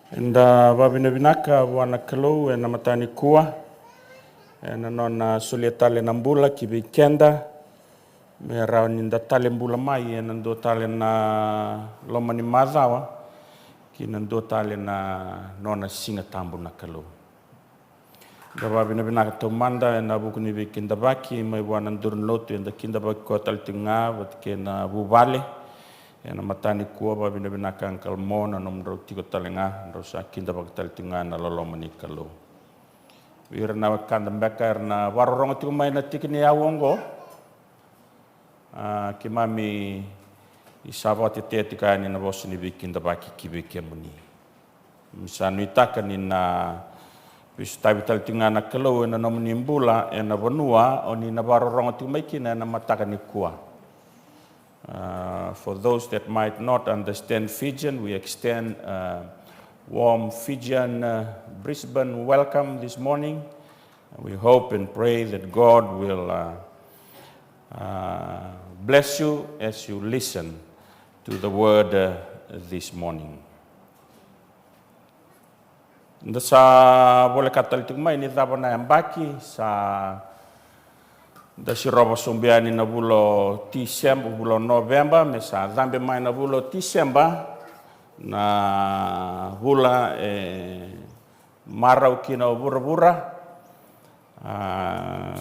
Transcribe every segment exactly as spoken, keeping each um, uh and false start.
Eda vavinavinaka vua na Kalou ena mataka nikua, ena nona solia tale na bula ki vei keda, me rawa ni da tale bula mai ena dua tale na loma ni macawa, ki na dua tale na nona siga tabu na Kalou. Da vavinavinaka taumada ena vuku ni veikidavaki mai vua na duru ni lotu, eda kidavaki koya tale tiko ga vata kei na vuvale. Ena mataka nikua, vavinavinaka Uncle Mo na nomudrau tiko tale ga, drau sa kidavaki tale tiko ga ena loloma ni Kalou. Vei ira na wekada beka era na vakarorogo tiko mai na tiki ni aua oqo, a, keimami sa vakatetea tiko yani na vosa ni veikidavaki ki vei kemuni. Keimami sa nuitaka ni na veisotavi tale tiko ga na Kalou ena nomuni bula ena vanua o ni na vakarorogo tiko mai kina ena mataka nikua. Uh, for those that might not understand Fijian, we extend a warm Fijian, uh, Brisbane welcome this morning. And we hope and pray that God will, uh, uh, bless you as you listen to the word, uh, this morning. Da sa voleka tale tiko mai ni cava na yabaki, sa da sirova sobu yani na vula o Tiseba, vula o Noveba, me sa cabe mai na vula o Tiseba, na vula e marau kina o vuravura. A,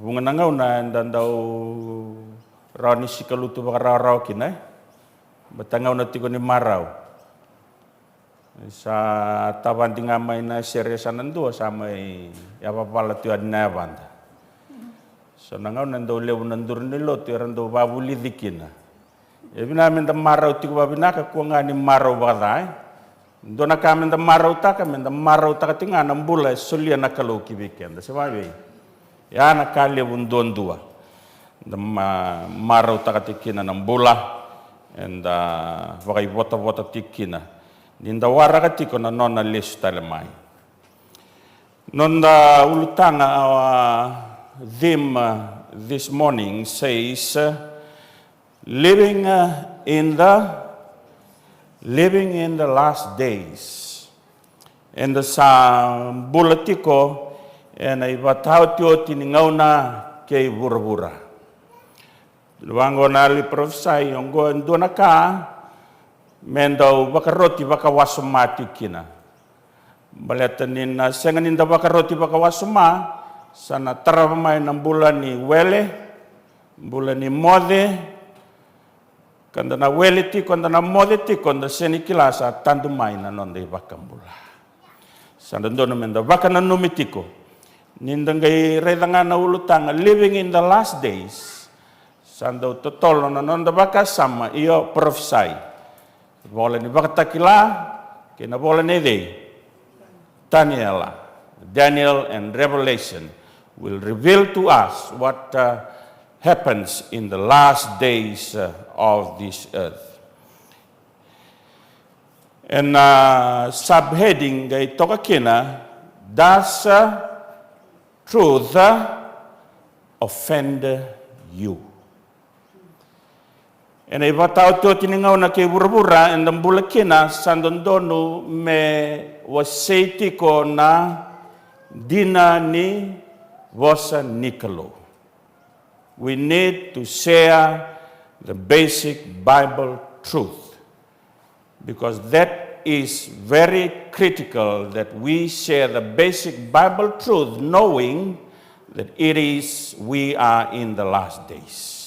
vuqa na gauna eda dau rawa ni sikalutu vakarawarawa kina, e? Baleta gauna tiko ni marau. Sa tavadi ga mai na sere, sa na dua sa mai yavavala tu yani na yavada. So na gauna e dau levu na duru ni lotu era dau vavulici kina. E vinaka meda marau tiko vavinaka, kua ga ni marau vakaca, e. Dua na ka meda marautaka, meda marautaka tiko ga na bula e solia na Kalou ki vei keda, se vavei? Ya na ka levu duadua da ma-, marautaka tiko kina na bula, eda vakaivotavota tiko kina ni da waraka tiko na nona lesu tale mai. Noda ulutaga, our theme, uh, this morning says, uh, living, uh, in the, living in the last days. Eda sa bula tiko ena ivataotioti ni gauna kei vuravura. Vaqo na yalo ni parofisai, oqo e dua na ka me dau vakaroti vakawasoma tiko kina. Baleta ni na sega ni da vakaroti vakawasoma, sa na tarava mai na bula ni wele, bula ni moce, ka da na wele tiko, da na moce tiko, da sega ni kila sa tadu mai na noda iVakabula. Sa dodonu me da vakananumi tiko ni da qai raica ga na ulutaga living in the last days. Sa dau totolo na noda vakasama, io, parofisai. Vola ni Vakatakila kei na vola nei cei? Taniela. Daniel and Revelation will reveal to us what, uh, happens in the last days, uh, of this earth. Ena, uh, subheading qai toka kina, does, uh, truth, uh, offend you? Ena ivataotioti ni gauna kei vuravura eda bula kina, sa dodonu me wasei tiko na dina ni vosa ni Kalou. We need to share the basic Bible truth, because that is very critical that we share the basic Bible truth, knowing that it is, we are in the last days.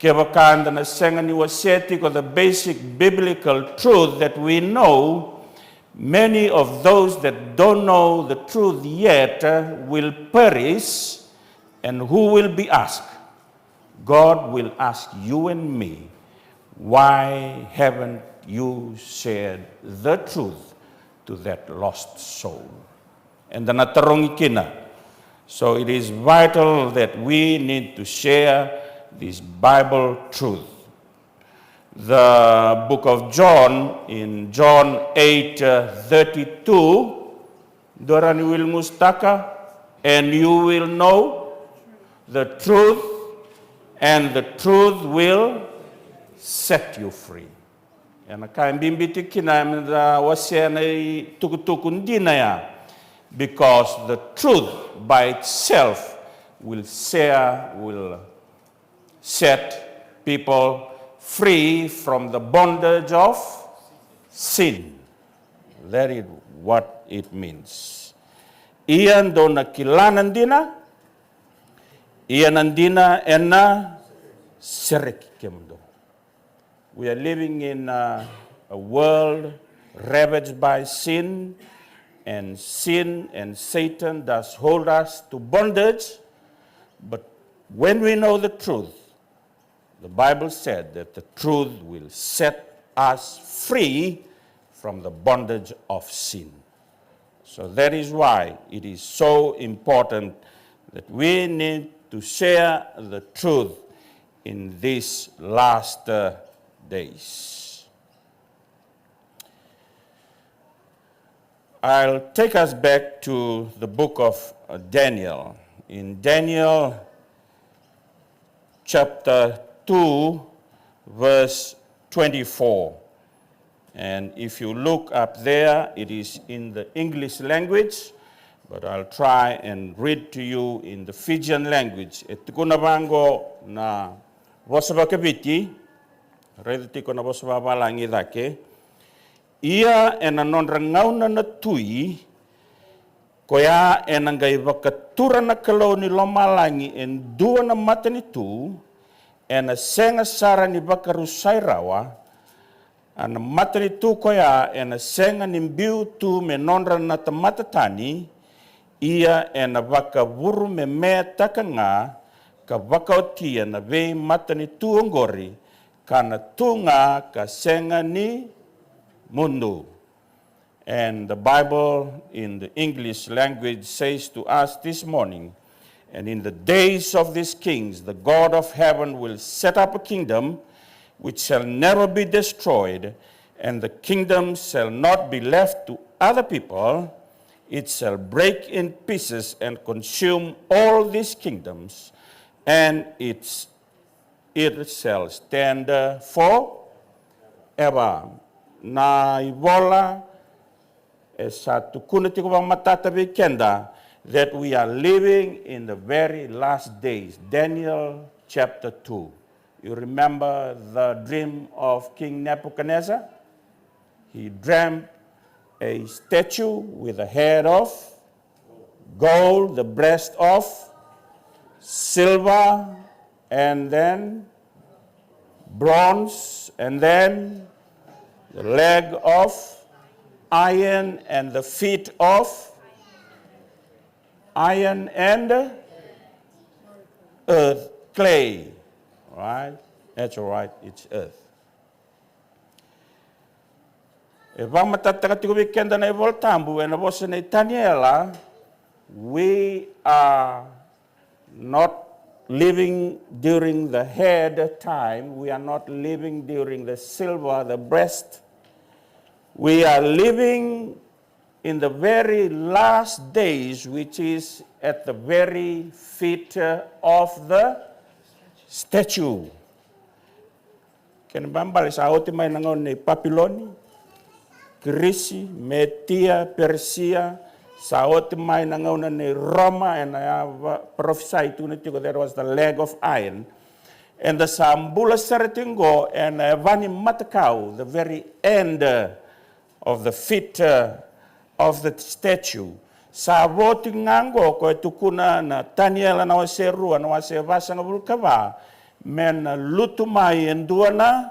Kevaka eda na sega ni wasea tiko the basic biblical truth that we know, many of those that don't know the truth yet, uh, will perish, and who will be asked? God will ask you and me, "Why haven't you shared the truth to that lost soul?" Eda na tarogi kina. So it is vital that we need to share this Bible truth. The book of John, in John eight, uh, thirty-two, dou rawa ni wiligusu taka, "And you will know the truth, and the truth will set you free." Ena ka e bibi tiko kina meda wasea na itukutuku dina ya, because the truth by itself will share, will set people free from the bondage of sin. That is what it means. Ia dou na kila na dina, ia na dina ena sereki kemudou. We are living in a, a world ravaged by sin, and sin and Satan does hold us to bondage. But when we know the truth, the Bible said that the truth will set us free from the bondage of sin. So that is why it is so important that we need to share the truth in these last, uh, days. I'll take us back to the book of, uh, Daniel. In Daniel chapter two, verse twenty-four. And if you look up there, it is in the English language, but I'll try and read to you in the Fijian language. E tukuna vaqo na vosa vakaviti, raica tiko na vosa vavalagi cake. Ia ena nodra gauna na tui, koya ena qai vakatura na Kalou ni lomalagi e dua na matanitu, ena sega sara ni vakarusai rawa. A na matanitu koya ena sega ni biu tu me nodra na tamata tani, ia ena vakavurumemeataka ga ka vakaotia na veimatanitu oqori, ka na tu ga ka sega ni mudu. And the Bible in the English language says to us this morning, "And in the days of these kings, the God of heaven will set up a kingdom which shall never be destroyed, and the kingdom shall not be left to other people. It shall break in pieces and consume all these kingdoms, and its it shall stand, uh, forever." Na ivola e sa tukuna tiko vakamatata vei keda that we are living in the very last days. Daniel chapter two. You remember the dream of King Nebuchadnezzar? He dreamt a statue with a head of gold, the breast of silver, and then bronze, and then the leg of iron, and the feet of iron, and earth, clay. Right? That's all right, it's earth. E vakamatatataka tiko vei keda na iVola Tabu ena vosa nei Taniela, we are not living during the head time, we are not living during the silver, the breast. We are living in the very last days, which is at the very feet, uh, of the statue. Kena ibalebale sa oti mai na gauna nei Papiloni, Kirisi, Metia, Perisia, sa oti mai na gauna nei Roma, ena ya va-, parofisai tukuna tiko, that was the leg of iron. Eda sa bula sara tiko qo ena yava ni matakau, the very end, uh, of the feet, uh, of the statue. Sa vo tiko ga qo, koya e tukuna na Taniela na wase rua, na wase vasagavulu ka va, me na lutu mai e dua na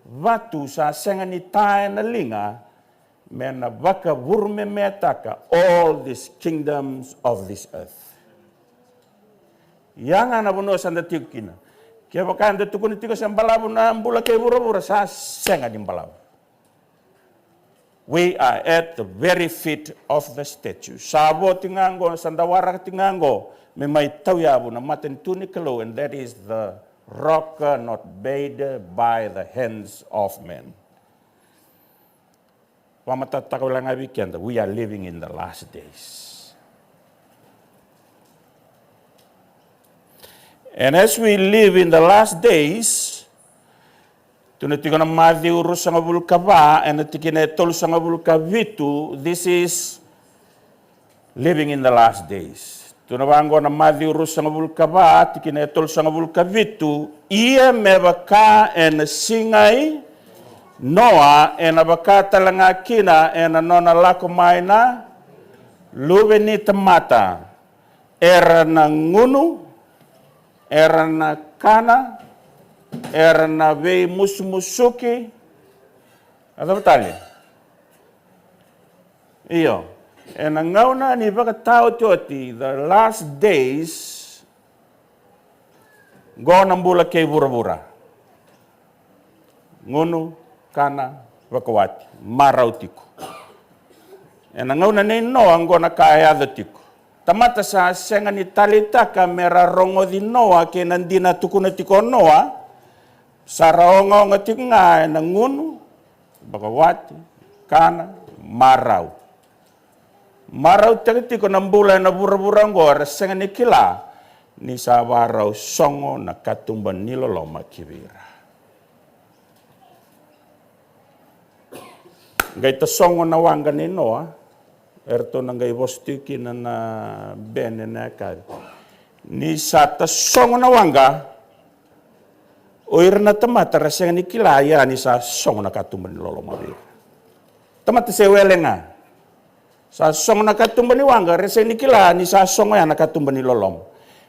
vatu sa sega ni ta ena liga, me na vakavurumemeataka all these kingdoms of this earth. Ia ga na vanua sa da tiko kina. Kevaka eda tukuna tiko se balavu na bula kei vuravura, sa sega ni balavu. We are at the very feet of the statue. Sa vo tiko ga qo, sa da waraka tiko ga qo me mai tauyavu na matanitu ni Kalou, and that is the rock, uh, not made by the hands of men. Vakamatatataka wale ga vei keda, we are living in the last days. And as we live in the last days, Tukuna tiko na Maciu ruasagavulu ka va, ena tikina e tolusagavulu ka vitu, this is living in the last days. Tukuna vaqo na Maciu ruasagavulu ka va, tikina e tolusagavulu ka vitu, ia me vaka ena siga i Noa, ena vaka tale ga kina ena nona lako mai na Luve ni tamata. Era na gunu, era na kana, era na veimusumusuki. A cava tale? Io, ena gauna ni vakataotioti, the last days, qo na bula kei vuravura. Gunu, kana, vakawati, marau tiko. Ena gauna nei Noa, qo na ka e yaco tiko. Tamata sa sega ni taleitaka me ra rogoci Noa kei na dina tukuna tiko o Noa, sa ra ogaoga tiko ga ena gunu, vakawati, kana, marau. Marautaki tiko na bula ena vuravura oqo, era sega ni kila ni sa varau sogo na katuba ni loloma ki vei ira. Qai tasogo na waqa nei Noa, eratou na qai vosa tiko kina na bene na yakavi. Ni sa tasogo na waqa, o ira na tamata ra sega ni kila ya ni sa sogo na katuba ni loloma vei ira. Tamata se wele ga. Sa sogo na katuba ni waqa, ra sega ni kila ni sa sogo ya na katuba ni loloma.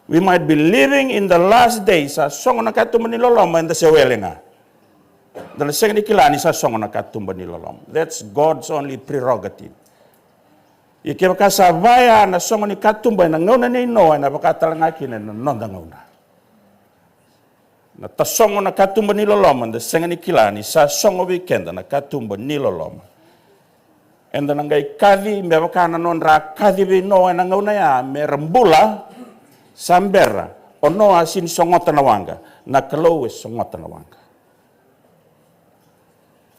We might be living in the last days, sa sogo na katuba ni loloma, eda se wele ga. Da na sega ni kila ni sa sogo na katuba ni loloma. That's God's only prerogative. Ia kevaka sa vaya na sogo ni katuba ena gauna nei Noa, ena vaka tale ga kina ena noda gauna. Na tasogo na katuba ni loloma, da sega ni kila ni sa sogo vei keda na katuba ni loloma. Eda na qai kaci me vaka na nodra kaci vei Noa ena gauna ya, me ra bula sa bera. O Noa sega ni sogota na waqa, na Kalou e sogota na waqa.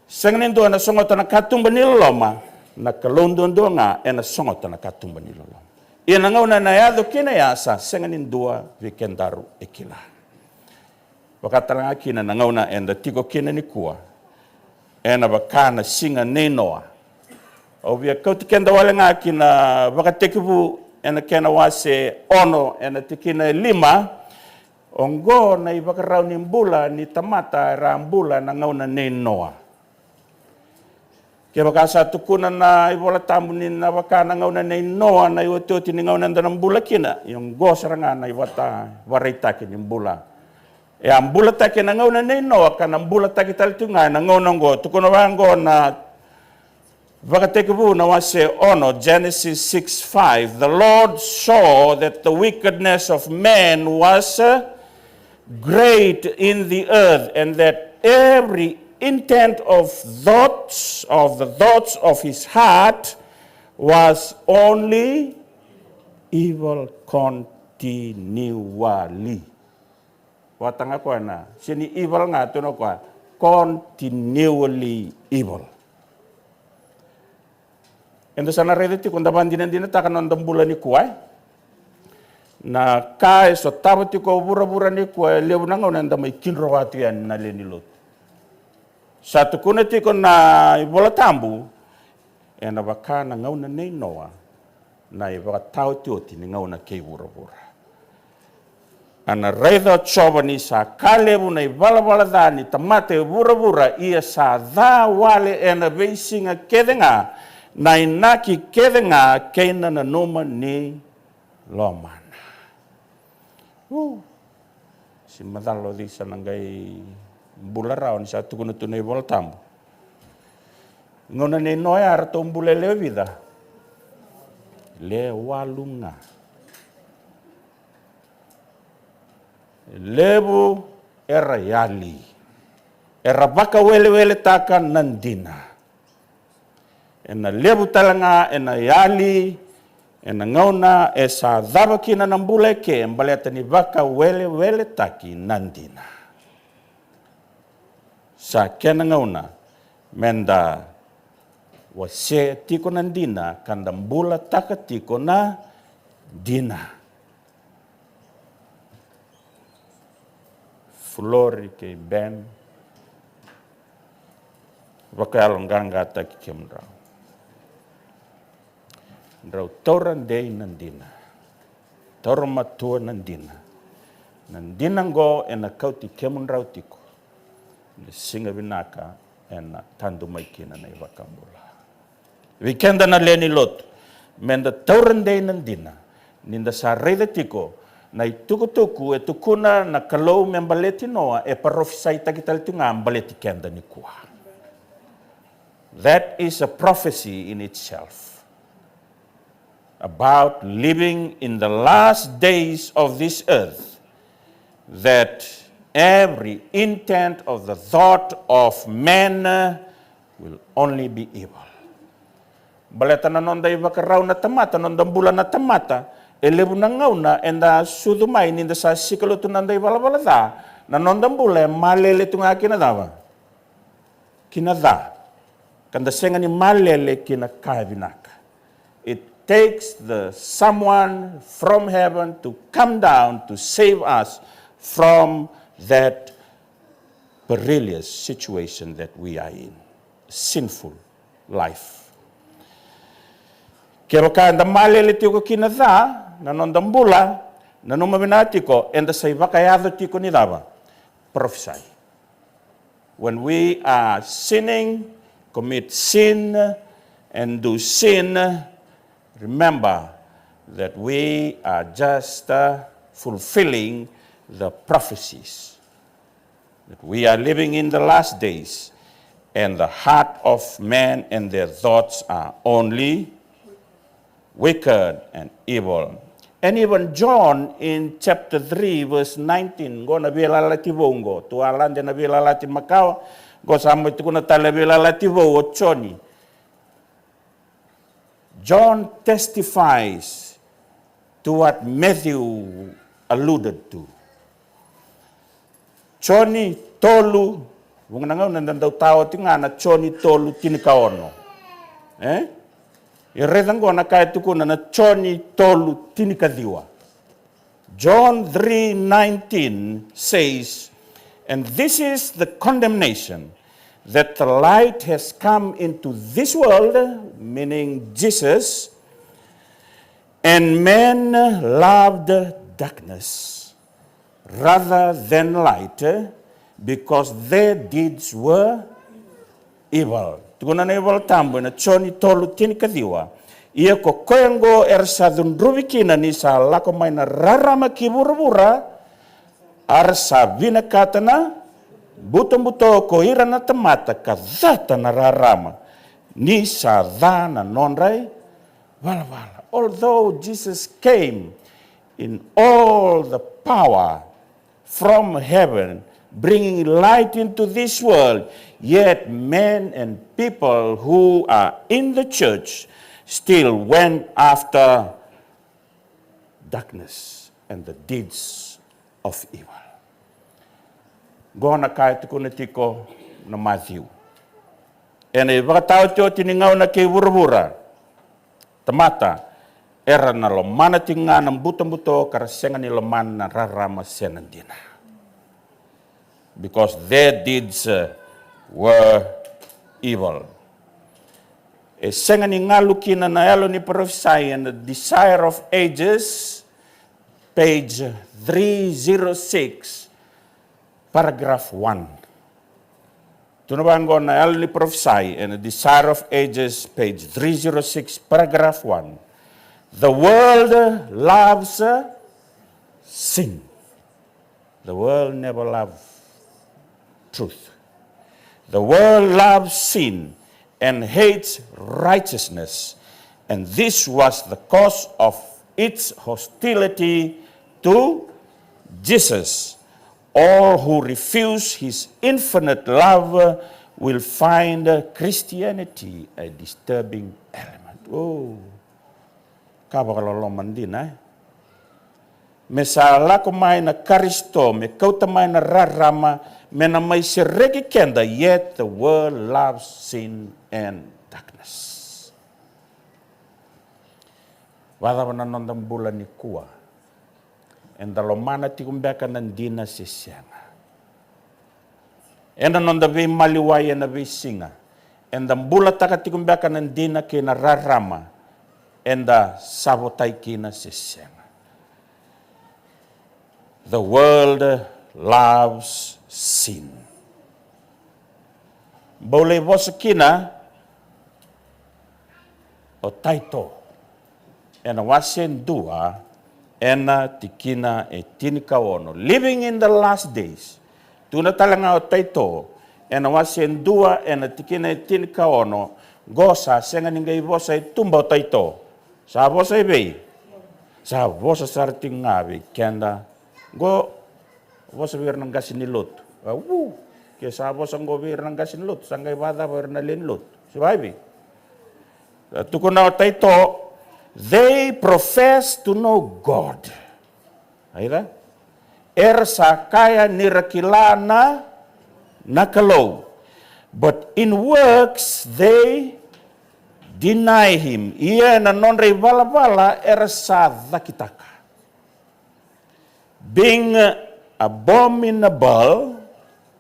Sega ni dua ena sogota na katuba ni loloma, na Kalou duadua ga ena sogota na katuba ni loloma. Ia na gauna ena yaco kina ya sa sega ni dua vei kedaru e kila. Vaka tale ga kina na gauna eda tiko kina nikua, ena vaka na siga nei Noa. Au via kauti keda wale ga ki na Vakatekivu ena kena wase ono, ena tikina e lima. Oqo na ivakarau ni bula ni tamata era a bula ena gauna nei Noa. Kevaka sa tukuna na iVolatabu ni na vaka na gauna nei Noa na iotioti ni gauna eda na bula kina, ia oqo sara ga na ivakaraitaki ni bula. E a bulataki ena gauna nei Noa ka na bulataki tale tiko ga ena gauna oqo. Tukuna vaqo na Vakatekivu na wase ono, Genesis six five, "The Lord saw that the wickedness of man was, uh, great in the earth, and that every intent of thoughts, of the thoughts of his heart, was only evil continually." Vata ga koya na, sega ni evil ga, tukuna koya, continually evil. Eda sa na raica tiko, da vakadinadinataka na noda bula nikua, e? Na ka e sotava tiko o vuravura nikua, e levu na gauna eda mai kidrova tu yani na lewe ni lotu. Sa tukuna tiko na iVolatabu, ena vaka na gauna nei Noa, na ivakataotioti ni gauna kei vuravura. A na raica o Jiova ni sa ka levu na ivalavala ca ni tamata e vuravura, ia sa ca wale ena veisiga kece ga na inaki kece ga kei na nanuma ni lomana. U, se macala o cei sa na qai bula rawa ni sa tukuna tu na iVolatabu. Gauna nei Noa ya ratou bula e lewe vica? Lewe walu ga. Levu era yali. Era vakaweleweletaka na dina. Ena levu tale ga ena yali ena gauna e sa cava kina na bula eke, baleta ni vakaweleweletaki na dina. Sa kena gauna meda wasea tiko na dina ka da bulataka tiko na dina. Flori kei Ben, Vakayaloqaqataki kemudrau. Drau taura dei na dina. Taura matua na dina. Na dina oqo ena kauti kemudrau tiko na siga vinaka ena tadu mai kina na iVakabula. Vei keda na lewe ni lotu, meda taura dei na dina, ni da sa raica tiko na itukutuku e tukuna na Kalou me baleti Noa, e parofisaitaki tale tu ga baleti keda nikua. That is a prophecy in itself about living in the last days of this earth, that every intent of the thought of man will only be evil. Baleta na noda ivakarau na tamata, noda bula na tamata, e levu na gauna eda sucu mai ni da sa sika lotu na noda ivalavala ca, na noda bula e malele tu ga kina cava? Kina ca. Ka da sega ni malele kina ka e vinaka. It takes the someone from heaven to come down to save us from that perilous situation that we are in, sinful life. Kevaka eda malele tiko kina ca na noda bula, nanuma vinaka tiko, eda sa ivakayaco tiko ni cava? Prophesy. When we are sinning, commit sin, and do sin, remember that we are just uh, fulfilling the prophecies that we are living in the last days, and the heart of man and their thoughts are only wicked and evil. And even John in chapter three, verse nineteen, qo na Veiyalayalati Vou qo, tou a lade na Veiyalayalati Makawa, qo sa mai tukuna tale na Veiyalayalati Vou o Joni. John testifies to what Matthew alluded to. Joni tolu, vuqa na gauna da dau tawa oti ga na Joni tolu tinikaono. E? Ia raica qo na ka e tukuna na Joni tolu tinikaciwa. John three nineteen says, "And this is the condemnation, that the light has come into this world," meaning Jesus, "and men loved darkness rather than light, because their deeds were evil." Tukuna na iVola Tabu ena Joni tolu tinikaciwa, "Ia ko koya oqo era sa cudruvi kina ni sa lako mai na rarama ki vuravura, a ra sa vinakata na butobuto ko ira na tamata ka cata na rarama, ni sa ca na nodra ivalavala." Although Jesus came in all the power from heaven, bringing light into this world, yet men and people who are in the church still went after darkness and the deeds of evil. Qo na ka e tukuna tiko na Maciu. Ena ivakataotioti ni gauna kei vuravura, tamata era na lomana tiko ga na butobuto ka ra sega ni lomana na rarama se na dina. Because their deeds uh, were evil. E sega ni galu kina na Yalo ni Parofisai ena Desire of Ages, page three zero six, paragraph one. Tukuna vaqo na Yalo ni Parofisai ena Desire of Ages, page three zero six, paragraph one. The world loves uh, sin. The world never loved truth. The world loves sin and hates righteousness, and this was the cause of its hostility to Jesus. All who refuse his infinite love will find Christianity a disturbing element. Oh. Ka vakaloloma dina, e? Me sa lako mai na Karisito, me kauta mai na rarama, me na mai sereki keda, yet the world loves sin and darkness. Vakacava na noda bula nikua? Eda lomana tiko beka na dina se sega? Ena noda veimaliwai ena veisiga, Eda bulataka tiko beka na dina kei na rarama eda sa votai kina se sega? The world loves sin. Bau lai vosa kina o Taito ena wase dua ena tikina e tinikaono. Living in the last days. Tukuna tale ga o Taito ena wase dua ena tikina e tinikaono. Qo sa sega ni qai vosa e tuba o Taito. Sa vosa e vei? Sa vosa sara tiko ga vei keda. Qo vosa vei ira na qase ni lotu. A, u, ke sa vosa qo vei ira na qase ni lotu, sa qai vakacava ira na lewe ni lotu? Se vakaevei? Sa tukuna o Taito, they profess to know God. Aira? Era sa kaya ni ra kila na, na Kalou. But in works they deny him. Ia ena nodra ivalavala era sa cakitaka. Being abominable,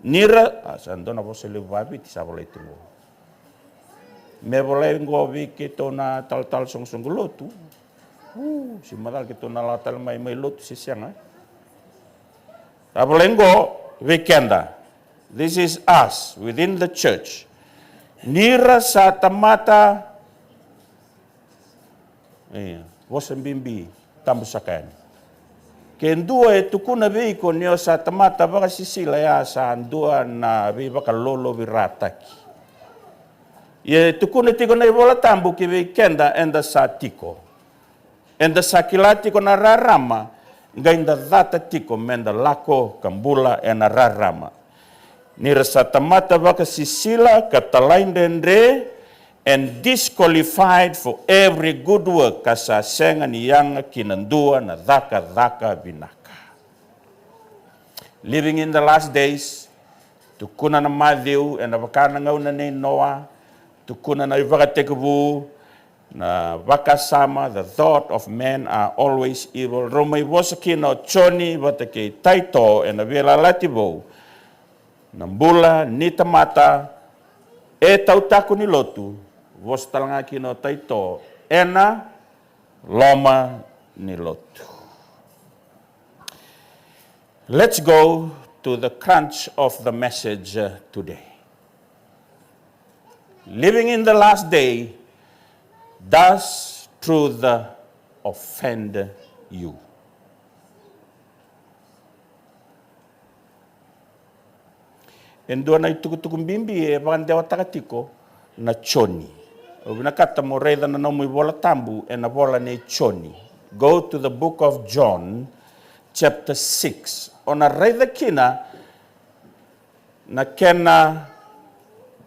ni ra, a, sa dua na vosa levu vaviti sa volai tu qo. Me volai qo vei keitou na talatala soqosoqo lotu. U, se macala keitou na lako tale mai, mai lotu se sega. Sa volai qo vei keda. This is us within the church. Ni ra sa tamata Io, vosa bibi, tabu saka yani. Ke dua e tukuna vei iko ni o sa tamata vakasisila, ya sa dua na veivakaluveluvetaki. Ia e tukuna tiko na iVola Tabu ki vei keda, eda sa tiko. Eda sa kila tiko na rarama, qai da cata tiko meda lako ka bula ena rarama. Ni ra sa tamata vakasisila ka talaidredre, and disqualified for every good work, ka sa sega ni yaga ki na dua na cakacaka vinaka. Living in the last days, tukuna na Maciu, ena vaka na gauna nei Noa, tukuna na iVakatekivu, na vakasama, the thought of men are always evil. Rau mai vosa kina o Joni vata kei Taito ena Veiyalayalati Vou. Na bula ni tamata e tautaku ni lotu, vosa tale ga kina o Taito, ena loma ni lotu. Let's go to the crunch of the message, uh, today. Living in the last day, does truth, uh, offend you? E dua na itukutuku bibi e vakadewataka tiko na Joni. Au vinakata mo raica na nomu iVola Tabu ena vola nei Joni. Go to the book of John, chapter six. O na raica kina na kena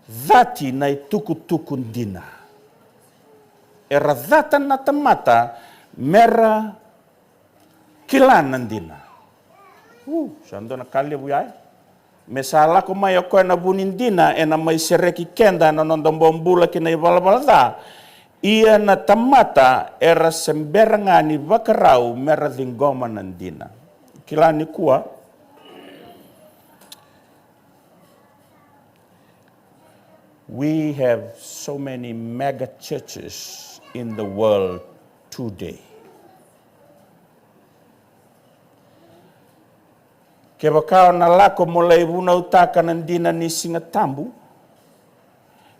cati na itukutuku dina. Era cata na tamata mera kila na dina. U, sa dua na ka levu ya, e. Me sa lako mai o koya na vu ni dina, ena mai sereki keda ena noda bobula ki na ivalavala ca. Ia na tamata era se bera ga ni vakarau mera ciqoma na dina. Kila nikua, we have so many mega churches in the world today. Kevaka o na lako mo lai vunautaka na dina ni Siga Tabu,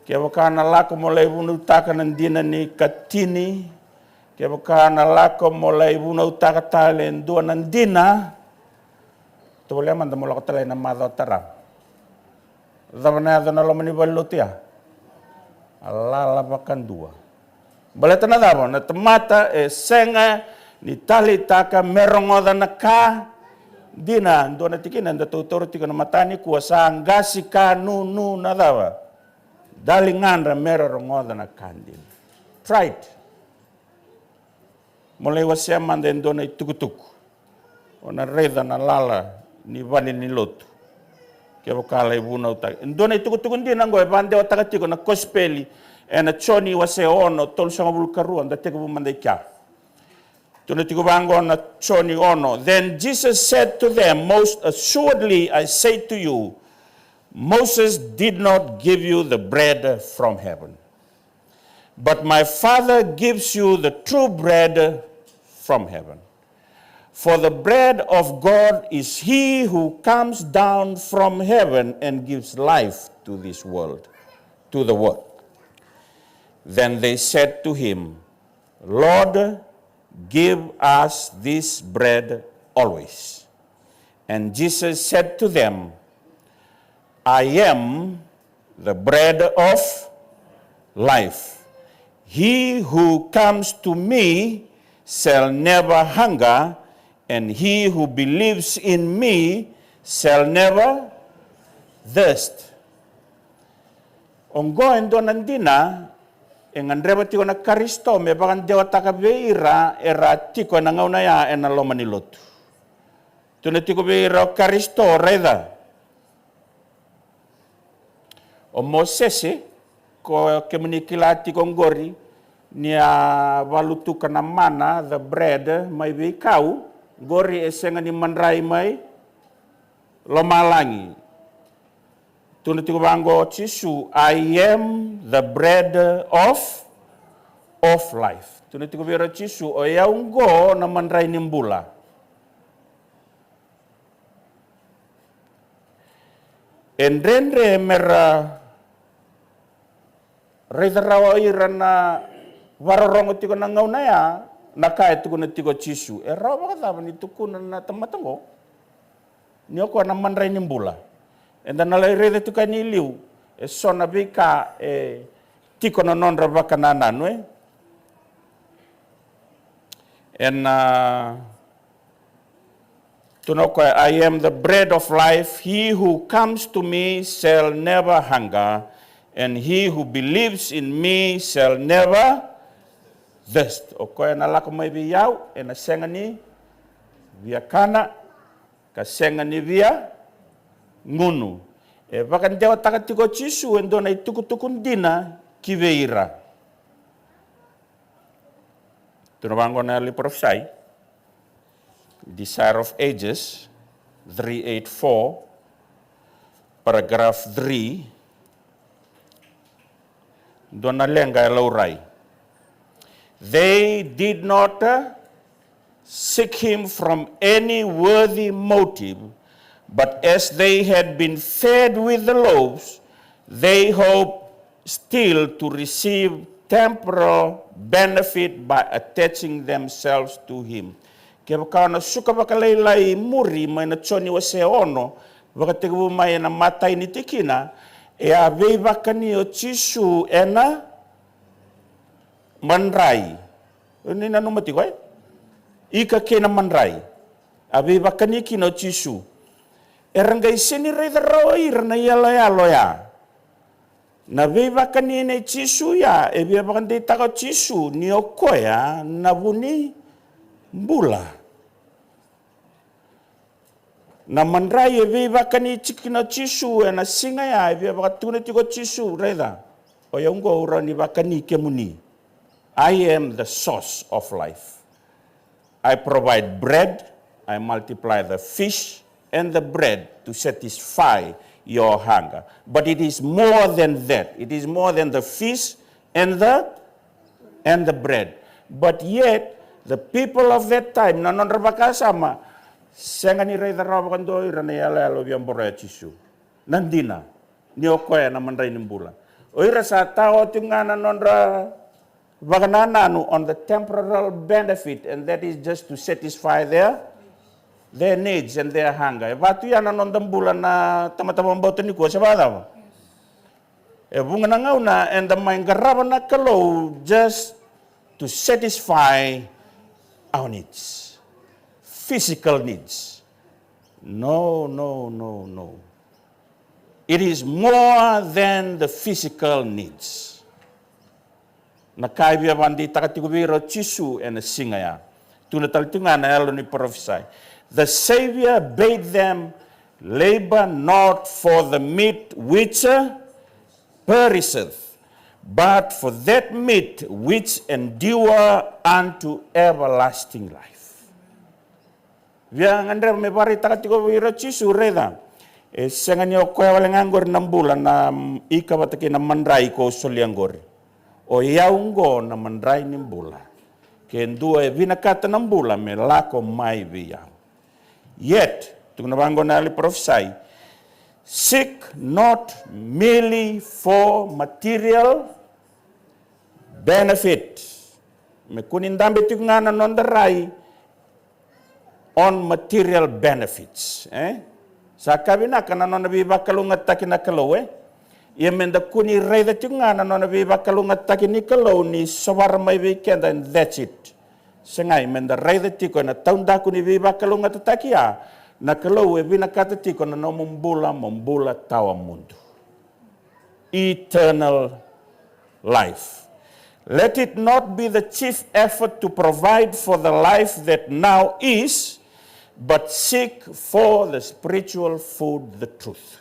kevaka o na lako mo lai vunautaka na dina ni katini, kevaka o na lako mo lai vunautaka tale e dua na dina, tovolea mada mo lako tale ena macawa tarava. Cava na yaco na loma ni valenilotu ya? A lala vakadua. Baleta na cava? Na tamata e sega ni taleitaka me rogoca na ka dina. Dua na tikina eda tautaura tiko na mataka nikua, sa qasi ka nunu na cava? Daligadra mera rogoca na ka dina. Pride. Mo lai wasea mada e dua na itukutuku. O na raica na lala ni valenilotu. Kevaka lai vunautaka. E dua na itukutuku dina oqo e vakadewataka tiko na kosipeli ena Joni wase ono, tolusagavulu ka rua, da tekivu mada i kea. Tukuna tiko vaqo na Joni ono. Then Jesus said to them, most assuredly I say to you, Moses did not give you the bread from heaven, but my Father gives you the true bread from heaven. For the bread of God is he who comes down from heaven and gives life to this world, to the world. Then they said to him, Lord, give us this bread always. And Jesus said to them, I am the bread of life. He who comes to me shall never hunger, and he who believes in me shall never thirst. Oqo e dua na dina e gadreva tiko na Karisito me vakadewataka vei ira era tiko ena gauna ya ena loma ni lotu. Tu na tiko vei ira o Karisito, raica. O Mosese, ko kemuni kila tiko oqori, ni a valutuka na mana, the bread, mai veikau, oqori e sega ni madrai mai lomalagi. Tu na tiko vaqo o Jisu, I am the bread of, of life. Tu na tiko vei ira o Jisu, o yau oqo na madrai ni bula. E dredre me ra raica rawa o ira na varorogo tiko na gauna ya, na ka e tukuna tiko o Jisu. E rawa vakacava ni tukuna na tamata oqo ni o koya na madrai ni bula? Eda na lai raica tiko yani i liu e so na veika e tiko na nodra vakanananu, e? Ena, a, tu na o koya, I am the bread of life. He who comes to me shall never hunger, and he who believes in me shall never thirst. O koya na lako mai vei au ena sega ni via kana, ka sega ni via gunu. E vakadewataka tiko o Jisu e dua na itukutuku dina ki vei ira. Tu na vaqo na yalo ni parofisai, Desire of Ages three eight four, paragraph three. Dua na leqa e laurai. They did not, uh, seek him from any worthy motive, but as they had been fed with the loaves, they hoped still to receive temporal benefit by attaching themselves to him. Kevaka o na suka vakalailai i muri mai na Joni wase ono, vakatekivu mai ena matai ni tikina, e a veivakani o Jisu ena madrai. O ni nanuma tiko, e? Ika kei na madrai. A veivakani kina o Jisu. Era qai sega ni raica rawa ira na iyaloyalo ya. Na veivakani nei Jisu ya, e via vakadeitaka o Jisu ni o koya na vu ni bula. Na madrai e veivakani tiko kina o Jisu ena siga ya, e via vakatukuna tiko o Jisu, raica, o yau oqo au rawa ni vakani kemuni. I am the source of life. I provide bread, I multiply the fish and the bread to satisfy your hunger. But it is more than that. It is more than the fish and the, and the bread. But yet, the people of that time, na nodra vakasama, sega ni raica rawa vakadua o ira na iyaloyalo via boroya Jisu. Na dina ni o koya na madrai ni bula. O ira sa tawa oti ga na nodra vakanananu on the temporal benefit, and that is just to satisfy their, their needs and their hunger. E vatu ya na noda bula na tamata vakabauta nikua, se vakacava? E vuqa na gauna eda mai qarava na Kalou just to satisfy our needs, physical needs. No, no, no, no. It is more than the physical needs. Na ka e via vakadeitaka tiko vei ira o Jisu ena siga ya. Tukuna tale tiko ga na yalo ni parofisai. The Savior bade them labor not for the meat which, uh, perisheth, but for that meat which endure unto everlasting life. Via gadreva me vakaraitaka tiko vei ira o Jisu, raica. E sega ni o koya wale ga qori na bula na, mm, ika vata kei na madrai ko solia qori. O yau qo na madrai ni bula. Ke dua e vinakata na bula me lako mai vei au. Yet, tukuna vaqo na yalo ni parofisai, seek not merely for material benefit. Me kua ni dabe tiko ga na noda rai on material benefits, e? Sa ka vinaka na nona veivakalougatataki na Kalou, e? Ia meda kua ni raica tiko ga na nona veivakalougatataki ni Kalou ni sovara mai vei keda and that's it. Segai, meda raica tiko ena taudaku ni veivakalougatataki ya, na Kalou e vinakata tiko na nomu bula mo bula tawamudu. Eternal life. Let it not be the chief effort to provide for the life that now is, but seek for the spiritual food, the truth.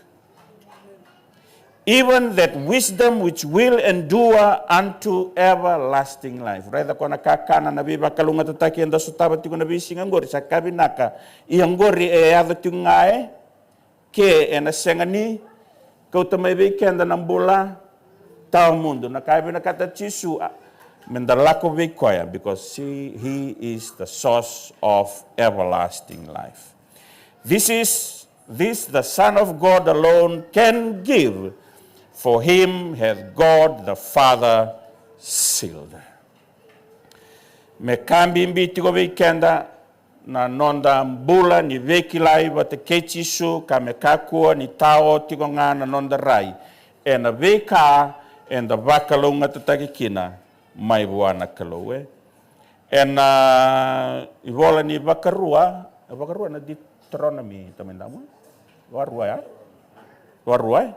Even that wisdom which will endure unto everlasting life. Raica ko na kakana na veivakalougatataki eda sotava tiko na veisiga qori, sa ka vinaka. Ia qori e yaco tiko ga e ke ena sega ni kauta mai vei keda na bula tawamudu. Na ka e vinakata Jisu, a, meda lako vei koya, because he, he is the source of everlasting life. This is, this the Son of God alone can give, for him hath God the Father sealed. Me ka bibi tiko vei keda na noda bula ni veikilai vata kei Jisu, ka me kakua ni tao tiko ga na noda rai ena veika eda vakalougatataki kina mai vua na Kalou, e. Ena ivola ni Vakarua, e Vakarua na Deuteronomy, tamai damu? Vakarua, ya? Vakarua, e?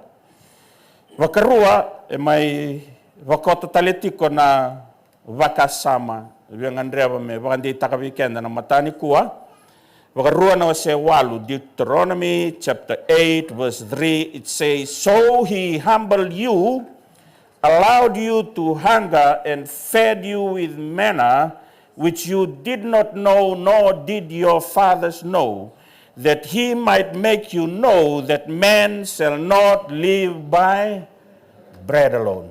Vakarua, e mai vakoto tale tiko na vakasama, via gadreva me vakadeitaka vei keda na mataka nikua. Vakarua na wase walu, Deuteronomy chapter eight, verse three, it says, "So he humbled you, allowed you to hunger, and fed you with manna, which you did not know, nor did your fathers know, that he might make you know that man shall not live by bread alone."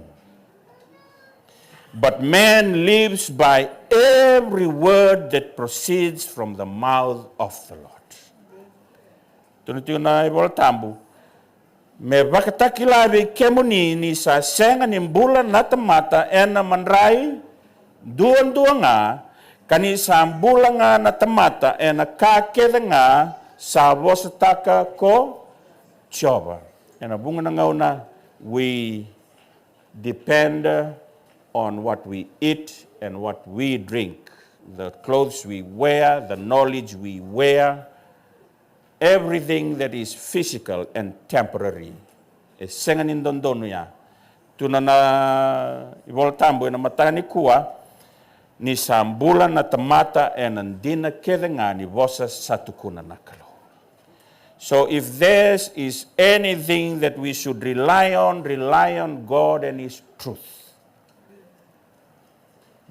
But man lives by every word that proceeds from the mouth of the Lord. Tukuna tiko na iVola Tabu, me vakatakila vei kemuni ni sa sega ni bula na tamata ena madrai duadua ga, ka ni sa bula ga na tamata ena ka kece ga sa vosataka ko Jiova. Ena vuqa na gauna, we depend on what we eat and what we drink, the clothes we wear, the knowledge we wear, everything that is physical and temporary. E sega ni dodonu ya. Tukuna na iVola Tabu ena mataka nikua, ni sa bula na tamata ena dina kece ga ni vosa sa tukuna na Kalou. So if there is anything that we should rely on, rely on God and His truth.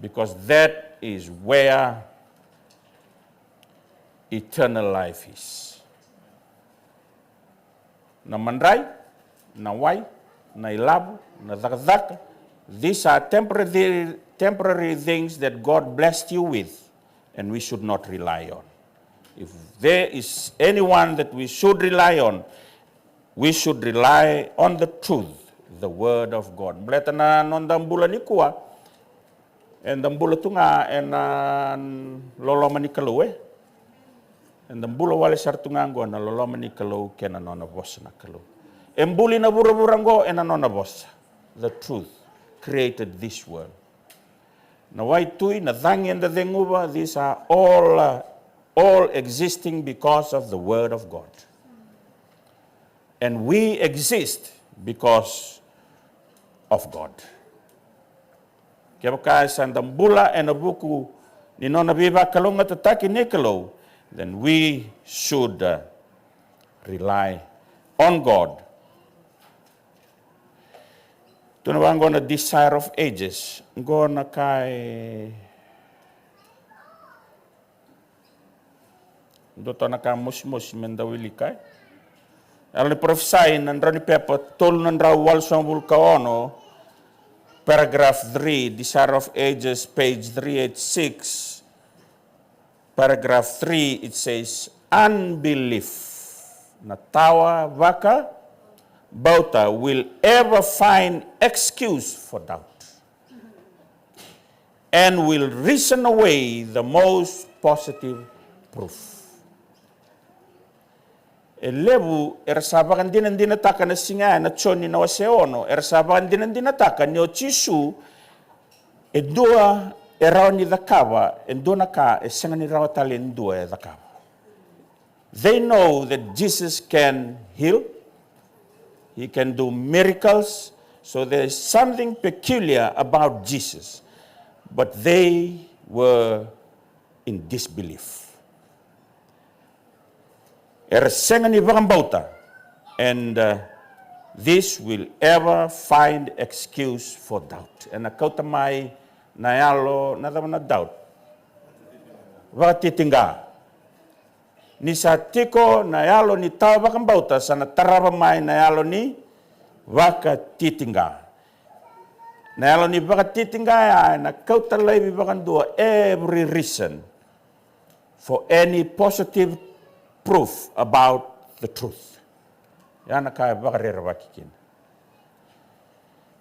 Because that is where eternal life is. Na madrai, na wai, na ilavo, na cakacaka, these are temporary, temporary things that God blessed you with, and we should not rely on. If there is anyone that we should rely on, we should rely on the truth, the word of God. Baleta na noda bula nikua, eda bula tu ga ena loloma ni Kalou, e? Eda bula wale sara tu ga oqo ena loloma ni Kalou kei na nona vosa na Kalou. E buli na vuravura oqo ena nona vosa. The truth created this world. Na waitui, na cagi eda ceguva, these are all, uh, all existing because of the word of God. And we exist because of God. Kevaka e sa da bula ena vuku ni nona veivakalougatataki ni Kalou, then we should, uh, rely on God. Tukuna vaqo na Desire of Ages. Qo na ka e Dua toka na ka mosimosi me da wilika, e? Yalo ni Parofisai na drau ni pepa tolu na drau walusagavulu ka ono, paragraph three, Desire of Ages, page three eight six, paragraph three, it says, "Unbelief, na tawa vakabauta, will ever find excuse for doubt, and will reason away the most positive proof." E levu era sa vakadinadinataka na siga ya, na Joni na wase ono, era sa vakadinadinataka ni o Jisu e dua e rawa ni cakava e dua na ka e sega ni rawa tale e dua e cakava. They know that Jesus can heal, he can do miracles, so there is something peculiar about Jesus. But they were in disbelief. Era sega ni vakabauta, and uh, this will ever find excuse for doubt. Ena kauta mai na yalo, na cava na doubt? Vakatitiqa. Ni sa tiko na yalo ni tawa vakabauta, sa na tarava mai na yalo ni vakatitiqa. Na yalo ni vakatitiqa ya ena kauta laivi vakadua every reason for any positive proof about the truth. Ya na ka e vakarerevaki kina.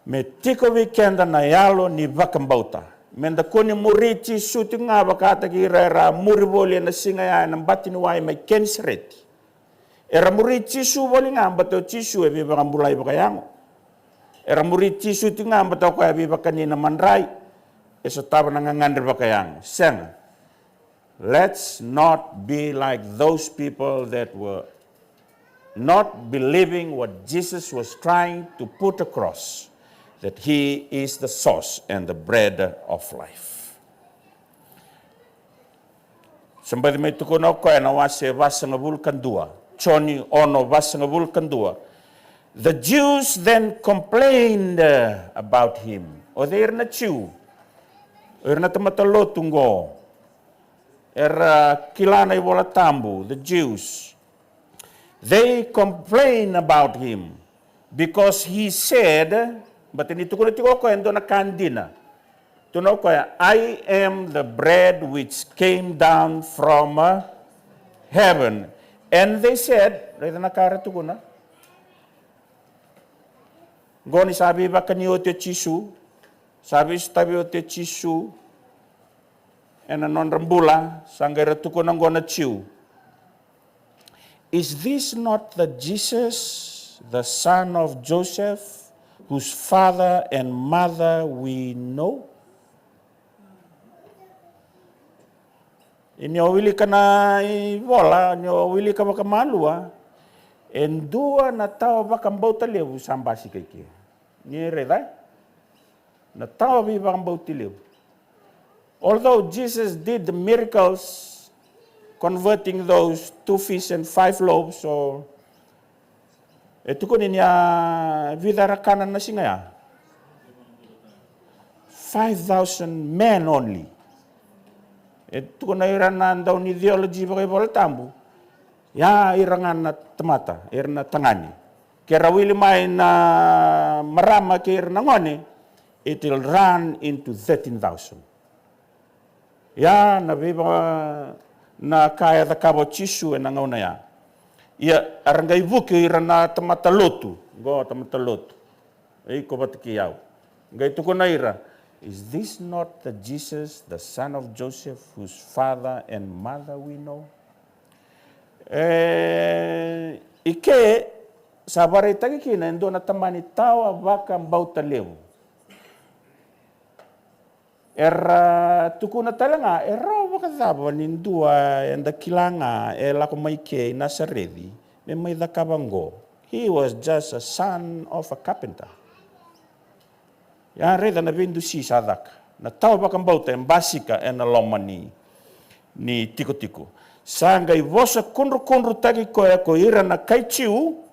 Me tiko vei keda na yalo ni vakabauta. Meda kua ni muri Jisu tiko ga vakataki ira era a muri voli ena siga ya ena bati ni wai mai Kenisereti. Era muri Jisu voli ga baleta o Jisu e veivakabulai vakayago. Era muri Jisu tiko ga baleta o koya e veivakani na madrai, e sotava na gagadre vakayago. Sega. Let's not be like those people that were not believing what Jesus was trying to put across, that he is the source and the bread of life. Sa baci mai tukuna o koya na wase vasagavulu ka dua, Joni ono vasagavulu ka dua. The Jews then complained uh, about him. O cei ira na Jiu? O ira na tamata lotu qo. Era kila na iVola Tabu, the Jews. They complain about him because he said, baleta ni tukuna tiko o koya e dua na ka dina. Tukuna o koya, "I am the bread which came down from uh, heaven." And they said, raica na ka era tukuna. Qo ni sa veivakani oti o Jisu, sa veisotavi oti o Jisu ena nodra bula, sa qai ra tukuna qo na Jiu. Is this not the Jesus, the son of Joseph, whose father and mother we know? Ni o wilika na ivola, ni o wilika vakamalua, e dua na tawa vakabauta levu sa basika i ke. Ni raica, na tawa veivakabauti levu. Although Jesus did the miracles, converting those two fish and five loaves, so e tukuni ni a vica era kana na siga ya? Five thousand men only. E tukuna ira na dau ni theology vakaivola tabu, ya ira ga na tamata, ira na tagane. Ke ra wili mai na marama kei ira na gone, it will run into thirteen thousand. Ia na veiva na ka e cakava o Jisu ena gauna ya. Ia a ra qai vuki ira na tamata lotu, qo tamata lotu, e iko vata kei au. Qai tukuna ira, "Is this not the Jesus, the son of Joseph, whose father and mother we know?" E, i ke sa vakaraitaki kina e dua na tamani tawa vakabauta levu. Era tukuna tale ga, e rawa vakacava ni dua eda kila ga e lako mai ke i Nasareci me mai cakava qo? He was just a son of a carpenter. Ia raica na veidusi sa caka. Na tawa vakabauta e basika ena loma ni, ni tikotiko. Sa qai vosa kudrukudrutaki koya ko ira na kai Jiu,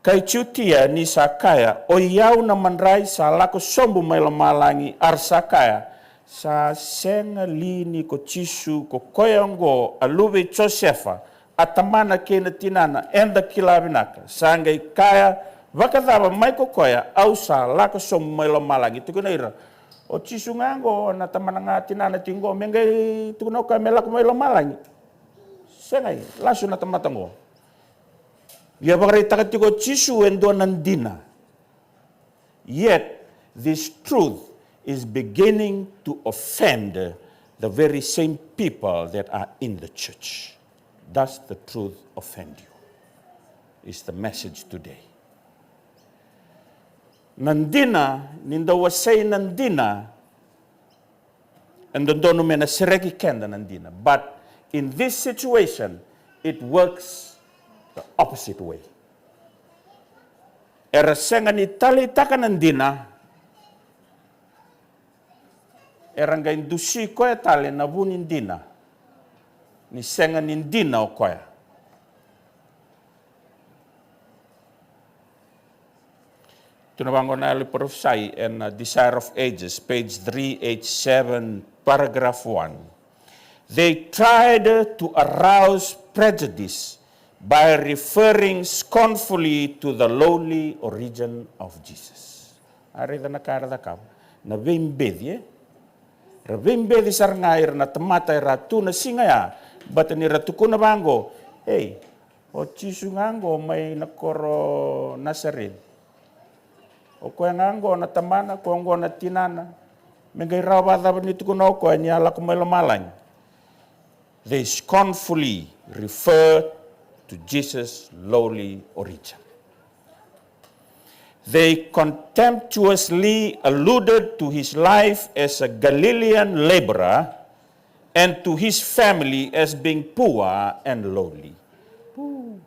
kai Jutia, ni sa kaya, "Oi au na madrai sa lako sobu mai lomalagi," a ra sa kaya, "Sa sega li ni ko Jisu, ko koya oqo a luve i Josefa, a tamana kei na tinana eda kila vinaka, sa qai kaya vakacava mai ko koya, au sa lako sobu mai lomalagi? Tukuna ira, o Jisu ga oqo, na tamana ga, tinana tiko oqo, me qai tukuna o koya me lako mai lomalagi? Sega, e lasu na tamata oqo. Ia vakaraitaka tiko o Jisu e dua na dina. Yet this truth is beginning to offend the very same people that are in the church. Does the truth offend you? Is the message today. Na dina, ni da wasei na dina, e dodonu me na sereki keda na dina. But in this situation, it works the opposite way. Era sega ni taleitaka na dina, era qai dusi koya tale na vu ni dina, ni sega ni dina o koya. Tukuna vaqo na Yalo ni Parofisai ena Desire of Ages, page three eight seven, paragraph one. They tried to arouse prejudice by referring scornfully to the lowly origin of Jesus. A raica na ka era cakava na veibeci, e? Ra veibeci sara ga ira na tamata era tu na siga ya, baleta ni ra tukuna vaqo, ei, o Jisu ga oqo mai na koro Nasareci. O koya ga oqo na tamana, koya oqo na tinana. Me qai rawa vakacava ni tukuna o koya ni a lako mai lomalagi? They scornfully refer to Jesus' lowly origin. They contemptuously alluded to his life as a Galilean laborer and to his family as being poor and lowly. Pu.